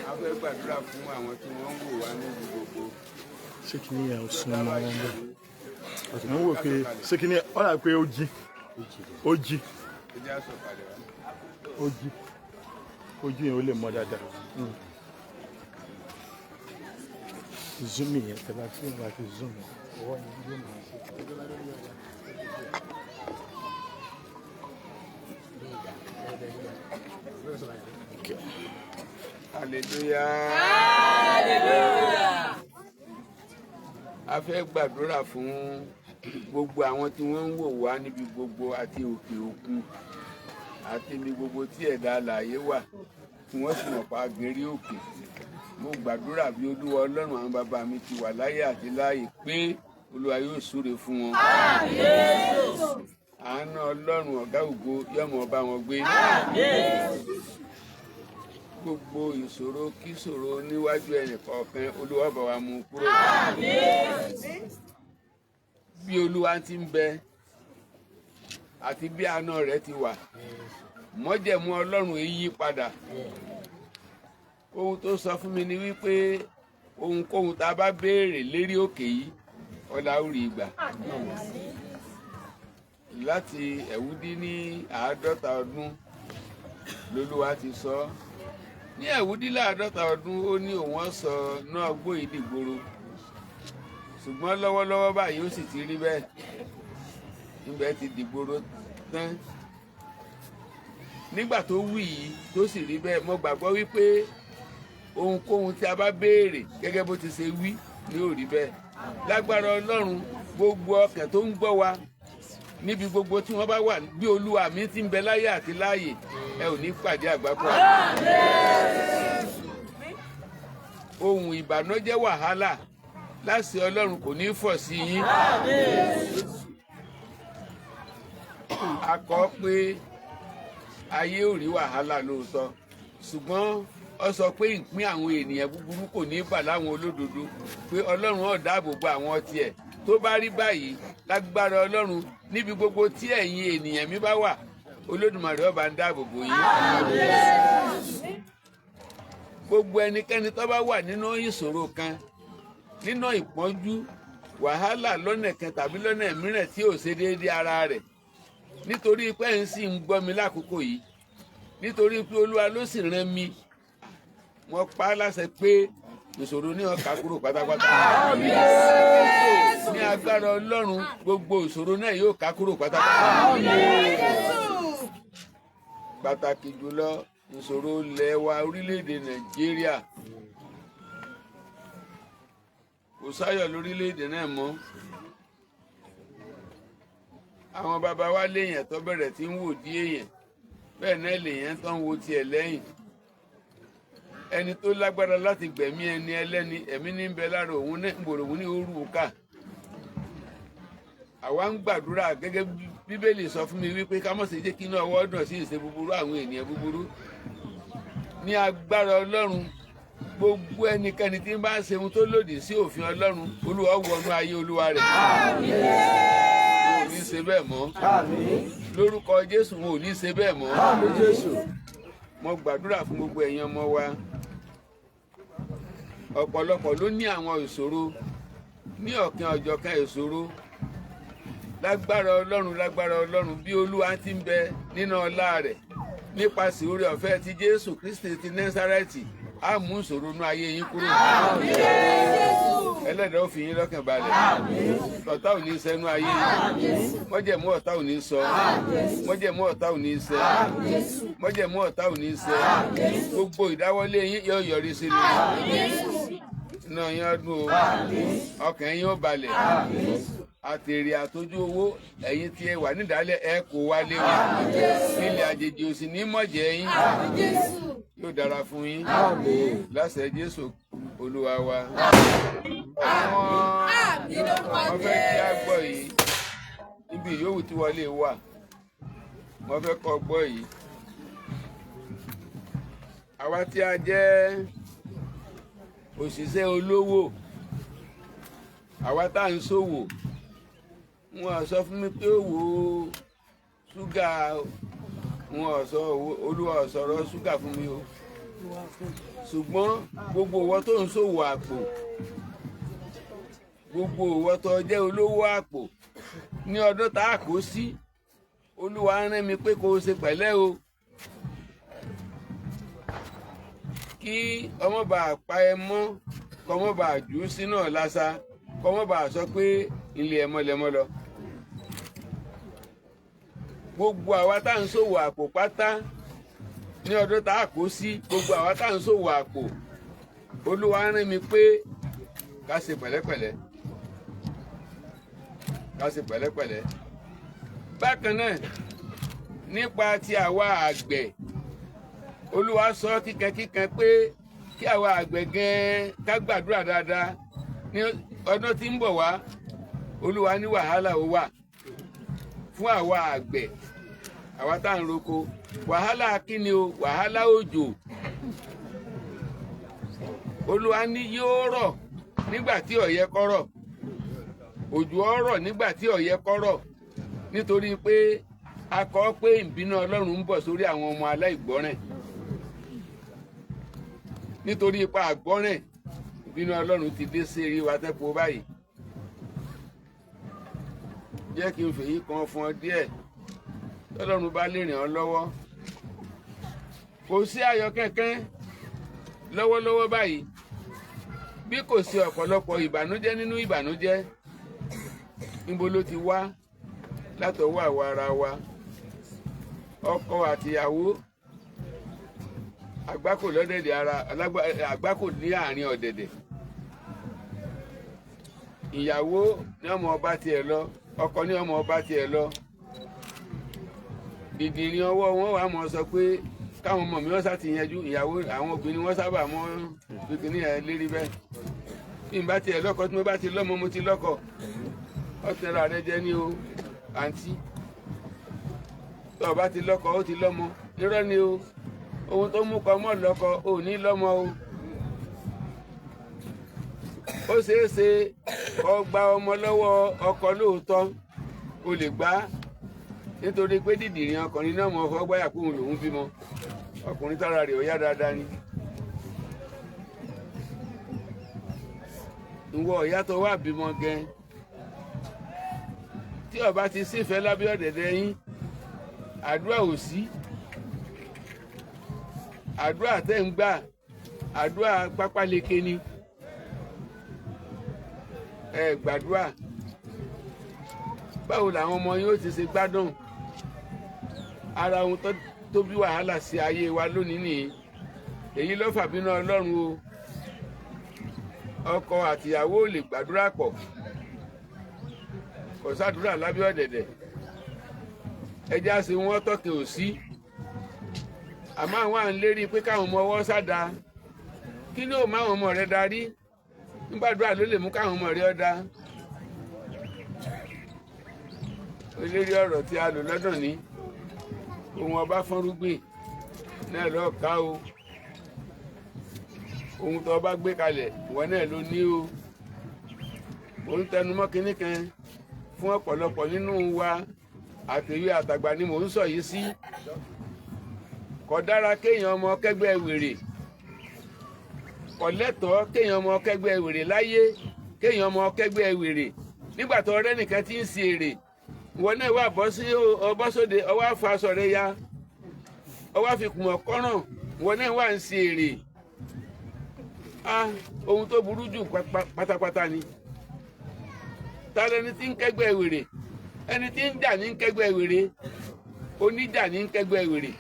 A fẹ́ gbàdúrà fún àwọn tí wọ́n ń wò wá níbi gbogbo. Ṣé kí ni ẹ̀ ń sún mọ́ wọn bẹ́ẹ̀? Mo ń wò pé ṣé kí ni ó dà pé ó jí, ó jí, Ẹ jẹ́ á sọ̀kalẹ̀ wá. ó jí, ojú yẹn ó lè mọ dáadáa. Zoom yẹn tẹ́ bá tí wọ́n bá ti zoom yẹn, ọwọ́ yẹn yóò máa ṣe. Okay. Hallelujah. A fẹ́ gbàdúrà fún gbogbo àwọn tí wọ́n ń wò wá níbi gbogbo àti òkè òkun àti ibi gbogbo tí ẹ̀dá alààyè wà tí wọ́n sì mọ̀ pa agbèrè òkè. Mo gbàdúrà bí Olúwa Ọlọ́run àwọn bàbá mi ti wà láyé àti láàyè pé Olúwa yóò súre fún wọn. Àánú Ọlọ́run ọ̀gá ògo yóò máa bá wọn gbé. Gbogbo ìṣòro kíṣòro níwájú ẹnìkọ̀ọ̀kan Olúwa bá wa mú kúrò. Bí Olúwa ti ń bẹ àti bí àánú rẹ̀ ti wà, mọ́jẹ̀mú Ọlọ́run èyí yí padà. Ohun tó sọ fún mi ni wípé ohunkóhun tá a bá béèrè lérí òkè yìí ọlá ó rí gbà. Láti 50 ọdún lolúwa ti sọ ọ́. Ní 50 ọdún ó ní òun ọ̀sọ̀ náà gbó ìdìgboro, ṣùgbọ́n lọ́wọ́lọ́wọ́ báyìí ó sì ti rí bẹ́ẹ̀, ibẹ̀ ti dìgboro tán. Nígbà tó wí yìí tó sì rí bẹ́ẹ̀, mo gbàgbọ́ wípé ohunkóhun tí a bá béèrè gẹ́gẹ́ bó ti ṣe wí ni ó rí bẹ́ẹ̀. Lágbára Ọlọ́run, gbogbo ọkàn tó ń gbọ́ wa níbi gbogbo tí wọ́n bá wà, bí Olúwa mi ti ń bẹ láyé àti láàyè, ẹ ò ní pàdé àgbákò. Ohun ìbànújẹ́ wàhálà láṣẹ Ọlọ́run kò ní fọ̀ sí yín. A kọ pé ayé ò rí wàhálà lóòótọ́, ṣùgbọ́n ó sọ pé ìpín àwọn ènìyàn búburú kò ní bà láwọn olódodo, pé Ọlọ́run ó dáàbò bo àwọn tiẹ̀. Tó bá rí báyìí, lágbára Ọlọ́run, níbi gbogbo tí ẹ̀yin ènìyàn mi bá wà, Olódùmarè ó bá ń dáàbò bò yín. Gbogbo ẹnikẹ́ni tó bá wà nínú ìṣòro kan, nínú ìpọ́njú, wàhálà lọ́nà kan tàbí lọ́nà mìíràn tí ò ṣe déédéé ara rẹ̀, nítorí pé ń sì ń gbọ́ mi lákòókò yìí, nítorí pé Olúwa ló sì rán mi, wọ́n pa á láṣẹ pé ìṣòro ní ọkà kúrò pátápátá. Ní agbára Ọlọ́run, gbogbo ìṣòro náà yóò ká kúrò pátápátá. Pàtàkì jùlọ ìṣòro ilẹ̀ wa orílẹ̀-èdè Nàìjíríà, kò sáyọ̀ lórílẹ̀-èdè náà mọ́. Àwọn bàbá wa léèyàn tó bẹ̀rẹ̀ tí ń wò dí èèyàn, bẹ́ẹ̀ náà lèèyàn tó ń wo tiẹ̀ lẹ́yìn. Ẹni tó lágbára láti gbẹ̀mí ẹni ẹlẹ́ni, ẹ̀mí ní bẹ lára òun náà ń gbòòrò òun ní orú ká. Àwa ń gbàdúrà gẹ́gẹ́ Bíbélì sọ fún mi wípé ká má ṣe jẹ́ kí inú ọwọ́ dùn sí ìṣe búburú àwọn ènìyàn búburú. Ní agbára Ọlọ́run, gbogbo ẹnikẹ́ni tí ń bá ń ṣe ohun tó lòdì sí òfin Ọlọ́run, Olúwa wọnú ayé Olúwa rẹ̀. Wọn ò ní ṣe bẹ́ẹ̀ mọ́. Lórúkọ Jésù, wọn ò ní ṣe bẹ́ẹ̀ mọ́. Mo gbàdúrà fún gbogbo ẹ̀yin ọmọ wa. Ọ̀pọ̀lọpọ̀ ló ní àwọn ìṣòro, ní ọ̀kan ọ̀jọ̀kan ìṣòro. Lágbára Ọlọ́run, lágbára Ọlọ́run, bí Olúwa ti ń bẹ nínú ọlá rẹ̀, nípasẹ̀ oore ọ̀fẹ́ ti Jésù Kristi ti Násárẹ́tì, á mú ìṣòro inú ayé yín kúrò. Ẹlẹ́dàá ó fi yín lọ́kàn balẹ̀. Ọ̀tá ò ní sẹ́nu ayé yín. Mọ́jẹ̀mú ọ̀tá ò ní sọ. Mọ́jẹ̀mú ọ̀tá ò ní sẹ́. Mọ́jẹ̀mú ọ̀tá ò ní sẹ́. Gbogbo ìdáwọ́lé yín yóò yọrí sí rere. Iná yín á dùn o. Ọkàn yín ó balẹ̀. Àtèrè àtọ́jú owó ẹ̀yin tí ẹ wà nídàálẹ̀ ẹ kò wálé o. Ilẹ̀ àjèjì ò sì ní mọ̀jẹ̀ yín. Yóò dára fún yín. Láṣẹ Jésù Olúwa wa. Wọ́n fẹ́ kí a gbọ́ yìí níbi ìyówù tí wọlé wà. Wọ́n fẹ́ kọ́ gbọ́ yìí. Àwa tí a jẹ́ òṣìṣẹ́ olówó, àwa tá à ń ṣòwò, wọn sọ fún mi pé òwò ṣúgà, wọn sọ, Olúwa ò sọ̀rọ̀ ṣúgà fún mi o. Ṣùgbọ́n gbogbo ìwọ tó ń ṣòwò àpò, gbogbo ìwọ tó jẹ́ olówó àpò ní ọdún tá a kó sí, Olúwa rán mi pé kó o ṣe pẹ̀lẹ́ o, kí ọmọ bá pa ẹ mọ́, kọmọ bá jù ú sínú ọ̀làṣà, kọmọ bá sọ pé ilé ẹmọ lẹmọ lọ. Gbogbo àwa tá à ń ṣòwò àpò pátá ní ọdún tá a kó sí, gbogbo àwa tá à ń ṣòwò àpò, Olúwa rán mi pé ká ṣe pẹ̀lẹ́pẹ̀lẹ́, ká ṣe pẹ̀lẹ́pẹ̀lẹ́. Bákan náà nípa ti àwa àgbẹ̀, Olúwa sọ kíkankíkan pé kí àwa àgbẹ̀ gan-an ká gbàdúrà dáadáa ní ọdún tí ń bọ̀ wá. Olúwa ní wàhálà ó wà fún àwa àgbẹ̀, àwa tá à ń roko. Wàhálà kíni o? Wàhálà òjò. Olúwa ní yóò rọ̀ nígbà tí ó yẹ kó rọ̀, òjò ó rọ̀ nígbà tí ó yẹ kó rọ̀, nítorí pé a kọ pé ìbínú Ọlọ́run ń bọ̀ sórí àwọn ọmọ aláìgbọ́ràn. Nítorí ipa àgbọ́ràn, ìbínú Ọlọ́run ti dé sí eré wa tẹ́kọ̀ọ́ báyìí. Jẹ́ kí n fèyí kan fún ọ díẹ̀, tọ́lọ́run bá lè ràn ọ́ lọ́wọ́. Kò sí ayọ̀ kankan lọ́wọ́lọ́wọ́ báyìí, bí kò sí ọ̀pọ̀lọpọ̀ ìbànújẹ́ nínú ìbànújẹ́. Níbo ló ti wá? Látọwọ́ àwa ara wa, ọkọ àtìyàwó, àgbákò lọ́dẹ̀dẹ̀ ara, àgbákò ní àárín ọ̀dẹ̀dẹ̀. Ìyàwó ní ọmọ ọba tiẹ̀ lọ, ọkọ ní ọmọ ọba tiẹ̀ lọ. Dìdìrín ọwọ́ wọn wà mọ́ sọ pé káwọn ọmọ mi wọ́n sá ti yanjú ìyàwó. Àwọn obìnrin wọ́n sábà mọ́ bìkínní ẹ̀ lérí bẹ́ẹ̀. Bí n bá tiẹ̀ lọ́kọ, tí mo bá ti lọ́mọ, mo ti lọ́kọ. Ọ̀tẹ̀ra rẹ jẹ́ ní o, àǹtí. Tó o bá ti lọ́kọ, ó ti lọ́mọ. Irọ́ ni o. Ohun tó mú kọ mọ́ lọ́kọ, ò ní lọ́mọ o. Ó ṣeé ṣe kó gba ọmọ lọ́wọ́ ọkọ lóòótọ́, o lè gbà á, nítorí pé dídìrín ọkùnrin náà mọ ọkọ gbáyà kóhun lòún bímọ. Ọkùnrin tára rẹ̀ ó yá dáadáa ni. Ìwọ ìyá tó wà bímọ gan, tí ó bá ti sífẹ̀ẹ́ lábẹ́ ọ̀dẹ̀dẹ̀ yín, àdúrà ò sí. Àdúrà tẹ́ ń gbà, àdúrà pápáleke ni. Ẹ gbàdúrà, báwo làwọn ọmọ yín ó ti ṣe gbádùn? Ara ohun tó bí wàhálà sí ayé wa lónìí nìyí. Èyí ló fà bínú Ọlọ́run o. Ọkọ àtìyàwó ò lè gbàdúrà pọ̀, kò sádúrà lábẹ́ ọ̀dẹ̀dẹ̀. Ẹja ṣe wọ́n tọ́kẹ̀ ò sí. Àmọ́ àwọn à ń lérí pé káwọn ọmọ ọwọ́ sáda. Kí ni ó má àwọn ọmọ rẹ darí? Nígbàdúrà ló lè mú káwọn ọmọ rẹ ọ da. Olórí ọ̀rọ̀ tí a lò lọ́dún ní ohun ọba fọ́nrúgbìn náà lọ́ọ́ ká o. Ohun tó ọba gbé kalẹ̀, ìwọ náà ló ní o. Mò ń tẹnumọ́ kinní kan fún ọ̀pọ̀lọpọ̀ nínú wa, àtẹ̀wé àtàgbà ni mò ń sọ yìí sí. Kò dára kéèyàn ọmọ kẹ́gbẹ́ wèrè, kò lẹ́tọ̀ọ́ kéèyàn ọmọ kẹ́gbẹ́ wèrè láyé, kéèyàn ọmọ kẹ́gbẹ́ wèrè. Nígbà tó ọ̀rẹ́ nìkan ti ń ṣe èrè, ìwọ náà wà bọ́ sí ọbọ̀ sóde, ọwọ́ àfa aṣọ rẹ ya, ọwọ́ àfikùn ọ̀kọ́ràn, ìwọ náà wà ń ṣe èrè. Ohun tó burú jù pátápátá ni. Ta lẹni tí ń kẹ́gbẹ́ wèrè? Ẹni tí ń jà ní ń kẹ́gbẹ́ wèrè, oníjà ní ń kẹ́gbẹ́ wèrè.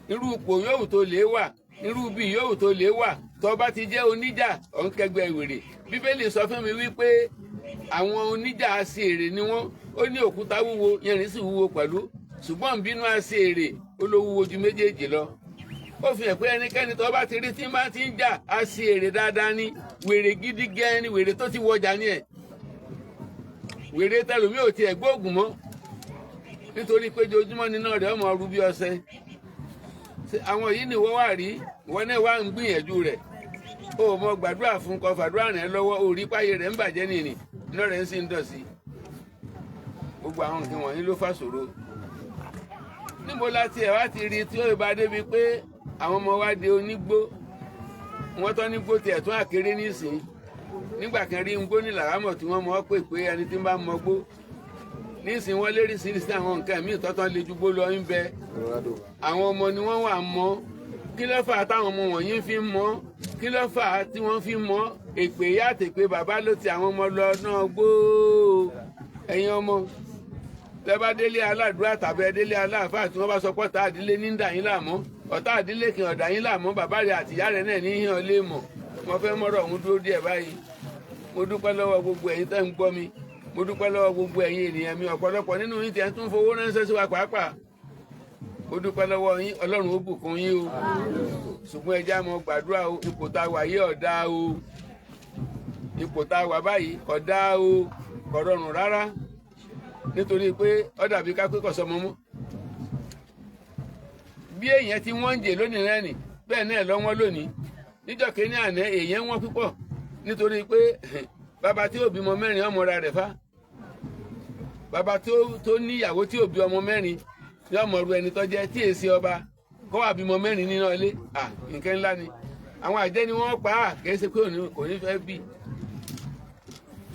Irú ipò yòówù tó lè wà, irú ibi yòówù tó lè wà, tó bá ti jẹ́ oníjà, ò ń kẹ́gbẹ́ wèrè. Bíbélì sọ fún mi wípé àwọn oníjà aṣèrè ni wọ́n. Ó ní òkúta wúwo, yanrìn sì wúwo pẹ̀lú, ṣùgbọ́n ìbínú aṣèrè ó ló wúwo ju méjèèjì lọ. Ó fi hàn pé ẹnikẹ́ni tó bá ti rí tí bá ti ń jà aṣèrè dáadáa ni. Wèrè gidi gan ni, wèrè tó ti wọjà ni ẹ̀. Wèrè tẹlòmí ò tiẹ̀ gbóògùn mọ́, nítorí pé ojoojúmọ́ nínú rẹ̀ ọmọ ọrú bí ọṣẹ. Àwọn yìí ni wọ́n wà rí, wọ́n náà wà ń gbìyànjú rẹ̀. O mọ gbàdúrà fún kọ fàdúrà rẹ̀ lọ́wọ́, o rí páyé rẹ̀ ń bàjẹ́ nìyí, iná rẹ̀ ń sì ń dọ̀sí. Gbogbo àwọn nǹkan wọ̀nyí ló fà ṣòro. Níbo la tiẹ̀ wá ti rí tí ó bá débi pé àwọn ọmọ wa di onígbó, wọ́n tọ́ nígbó tiẹ̀ tún àkéré nísìnyí. Nígbà kan rí ngbó ní làrámọ̀ tí wọ́n mọ̀ ọ́ pè pé ẹni tí ń bá mọ gbó. Nísìnyí wọ́n lérí sí àwọn nǹkan míì tọ́tọ́ lè ju gbó lọ ń bẹ. Àwọn ọmọ ni wọ́n wà mọ́. Kí ló fà á táwọn ọmọ wọ̀nyí fi ń mọ́? Kí ló fà á tí wọ́n fi ń mọ́? Èpè ìyá àtèpè bàbá ló ti àwọn ọmọ lọ náà gbóò. Ẹ̀yin ọmọ lẹ́bàá délé aládùúrà tàbí ẹdélé aláàfáà tí wọ́n bá sọ pé ọ̀tá àdílé ní ń dà yín láàmú, ọ̀tá àdílé kì í ọ̀dà yín láàmú, bàbá rẹ̀ àtìyá rẹ̀ náà ní hàn lé mọ̀. Mo fẹ́ mọ́rọ̀ ọ̀hún dúró díẹ̀ báyìí. Mo dúpẹ́ lọ́wọ́ gbogbo ẹ̀yin tẹ́ ń gbọ́ mi. Mo dúpẹ́ lọ́wọ́ gbogbo ẹ̀yin ènìyàn mi. Ọ̀pọ̀lọpọ̀ nínú yín tí ẹ̀ ń tún fowó ránṣẹ́ sí wa pàápàá. Mo dúpẹ́ lọ́wọ́ yín, Ọlọ́run ó bùkún yín o. Ṣùgbọ́n ẹ já mọ́ gbàdúrà o, ipò tá a wà yìí ọ̀dá o. Ipò tá a wà báyìí kódà o, kò rọrùn rárá. Nítorí pé ó dàbí ká pé kọ̀sọ́mọ mọ́. Bí èèyàn ti wọ́n ń jè lónìí rẹ̀ nì, bẹ́ẹ̀ náà lọ wọ́n lónìí. Níjọ́ kínní àná èèyàn wọ́n púpọ̀ nítorí pé bàbá tí ò bímọ mẹ́rin ọmọ ra rẹ̀ fá. Bàbá tó níyàwó tí ò bí ọmọ mẹ́rin ní ọmọ ru ẹni tó jẹ́ tí èsì ọba kó wà bímọ mẹ́rin nínú ilé. À, nǹkan ńlá ni. Àwọn àjẹ́ ni wọ́n pa á, kì í ṣe pé kò ní fẹ́ bí.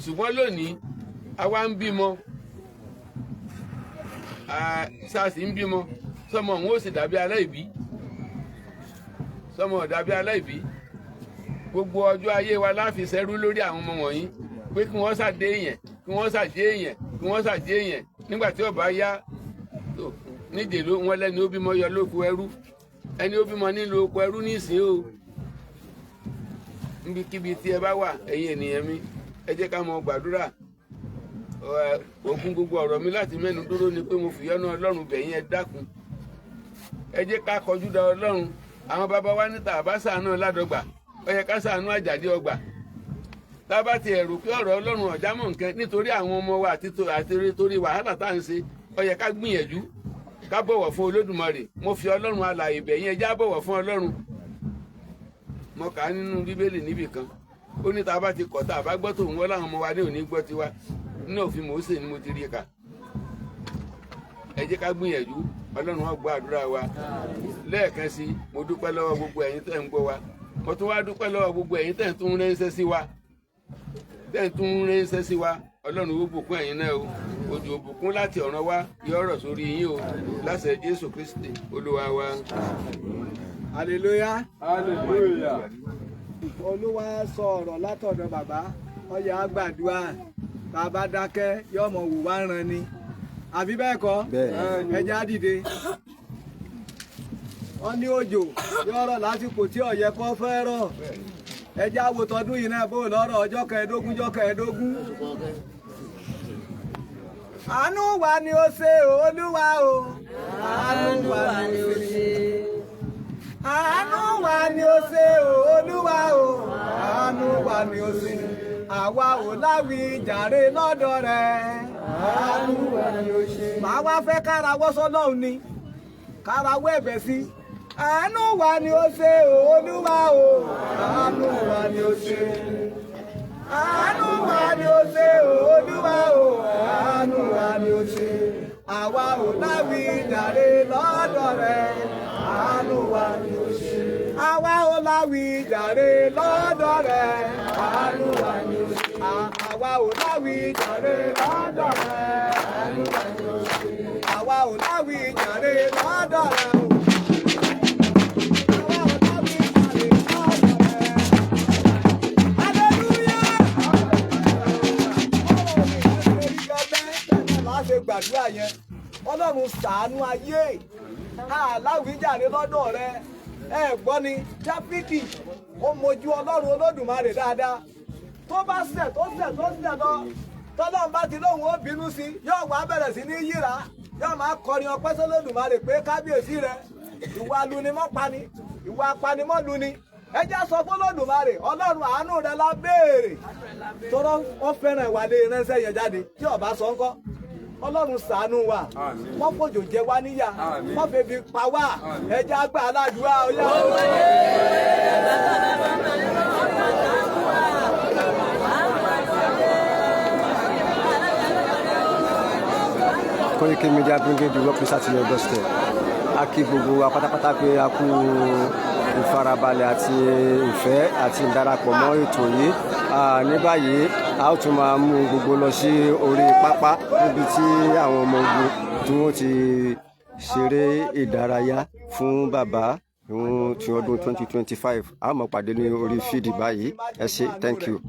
Ṣùgbọ́n lónìí àwa ń bímọ, sars ń bímọ, sọmọ òun ó sì dàbí aláìbí, sọmọ ò dàbí aláìbí. Gbogbo ọjọ́ ayé wa láfi ṣẹrú lórí àwọn ọmọ wọ̀nyí pé kí wọ́n ṣàdé èèyàn, kí wọ́n ṣàjẹ́ èèyàn, kí wọ́n ṣàjẹ́ èèyàn. Nígbà tí ó bá yá níjẹ̀ ló wọn lẹ́ni ó bímọ yọ lóko ẹrú, ẹni ó bímọ nílò oko ẹrú nísìnyí o. Níbikíbi tí ẹ bá wà, ẹ̀yin ènìyàn mi, ẹ jẹ́ ká mọ gbàdúrà. Ògùn gbogbo ọ̀rọ̀ mi láti mẹ́nu dúró ni pé mo fìyọ́nú Ọlọ́run bẹ̀yìn, ẹ dákun. Ẹ jẹ́ ká kọjú da Ọlọ́run. Àwọn bàbá wa níta àbá ṣàánú ládọ́gba, ó yẹ ká ṣàánú àjàdí ọgbà. Tá a bá ti ẹ̀rù pé ọ̀rọ̀ Ọlọ́run ọ̀já mọ̀ nǹkan nítorí àwọn ọmọ wa àti torí wàhálà tá à ń ṣe, ó yẹ ká gbìyànjú ká bọ̀wọ̀ fún Olódùmarè. Mo fi Ọlọ́run alààyè bẹ̀yìn, ẹ jẹ́ á bọ̀wọ̀ fún Ọlọ́run. Mo kà á nínú Bíbélì níbì kan, ó ní tá a bá ti kọ̀ tá a bá gbọ́ tòun wọ́n láwọn ọmọ wa ní òní gbọ́ tiwa. Nínú òfin Mósè ni mo ti rí kà. Ẹ jẹ́ ká gbìyànjú, Ọlọ́run á gbọ́ àdúrà wa. Lẹ́ẹ̀kan sí, mo dúpẹ́ lọ́wọ́ gbogbo ẹ̀yin tẹ́ ń gbọ́ wa. Mo tún wá dúpẹ́ lọ́wọ́ gbogbo ẹ̀yin tẹ́ ń tún ránṣẹ́ sí wa. Tẹ́ ń tún ránṣẹ́ sí wa. Ọlọ́run ó bùkún ẹ̀yin náà o. Òjò òbùkún láti ọ̀run wá yóò rọ̀ sórí yín o. Láṣẹ Jésù Kristi Olúwa wa. Hallelujah. Hallelujah. Olúwa sọ ọ̀rọ̀ látọ̀dọ̀ bàbá, ó yá gbàdúrà. Bàbá dákẹ́ yóò mọ̀ wò wá ràn ni. Àbí bẹ́ẹ̀ kọ́? Ẹ jẹ́ á dìde. Wọ́n ní òjò yóò rọ̀ lásìkò tí ó yẹ kó fẹ́ rọ̀. Ẹ jẹ́ á wo tọdún yìí náà bó lọ́rọ̀ ọjọ́ kẹẹ̀ẹ́dógún ọjọ́ kẹẹ̀ẹ́dógún. Àánú wa ni ó ṣe Olúwa o. Àánú wa ni ó ṣe. Àánú wa ni ó ṣe Olúwa o. Àánú wa ni ó ṣe. Àwa ò láwí jàre lọ́dọ̀ rẹ̀. Àánú wa ni ó ṣe. Màá wá fẹ́ kárawọ́ sọ́lọ́hun ni, kárawọ́ ẹ̀bẹ̀ sí. Àánú wa ni ó ṣe Olúwa o. Àánú wa ni ó ṣe. Àánú wa ni ó ṣe Olúwa o. Àánú wa ni ó ṣe. Àwa ò láwí jàre lọ́dọ̀ rẹ̀. Àánú wa ni ó ṣe. Àwa ò láwí jàre lọ́dọ̀ rẹ̀. Àánú wa ni ó ṣe. Àwa ò láwí jàre lọ́dọ̀ rẹ̀. Àánú wa ni ó ṣe. Àwa ò láwí jàre lọ́dọ̀ rẹ̀ o. Àwa ò láwí jàre lọ́dọ̀ rẹ̀. Hallelujah! Láti gbàdúrà yẹn, Ọlọ́run ṣàánú ayé, aláwíjàre lọ́dọ̀ rẹ. Ẹ gbọ́ ni Dáfídì ó mojú Ọlọ́run Olódùmarè dáadáa. Tó bá ṣẹ̀ tó ṣẹ̀ tó ṣẹ̀ lọ, tọ́lọ́run bá ti lóhùn ó bínú sí, yóò wá bẹ̀rẹ̀ sí ní yíra, yóò máa kọrin ọpẹ́ sólódùmarè pé kábíyèsí rẹ, ìwà alunimọ́pani, ìwà apanimọ́luni. Ẹ jẹ́ sọ fún Olódùmarè, Ọlọ́run àánú rẹ la béèrè. Tọ́rọ́ ó fẹ́ràn ìwà lè ránṣẹ́ yẹn jáde tí ó bá sọ ńkọ́. Ọlọ́run ṣàánú wa, wọ́n fòjò jẹ wá níyà, wọ́n febi pa wá. Ẹja àgbà aládùúrà ọyá. Koiki Media, bringing the work closer to your doorstep. A kí gbogbo wa pátápátá pé a kú ìfarabalẹ̀ àti ìfẹ́ àti ìdarapọ̀ mọ́ ètò yìí. Ní báyìí, a ó tún máa mú gbogbo lọ sí orí pápá níbi tí àwọn ọmọ ogun tí wọ́n ti ṣeré ìdárayá fún bàbá fún ti ọdún 2025. A ó máa pàdé ní orí field báyìí. Ẹ ṣé, thank you.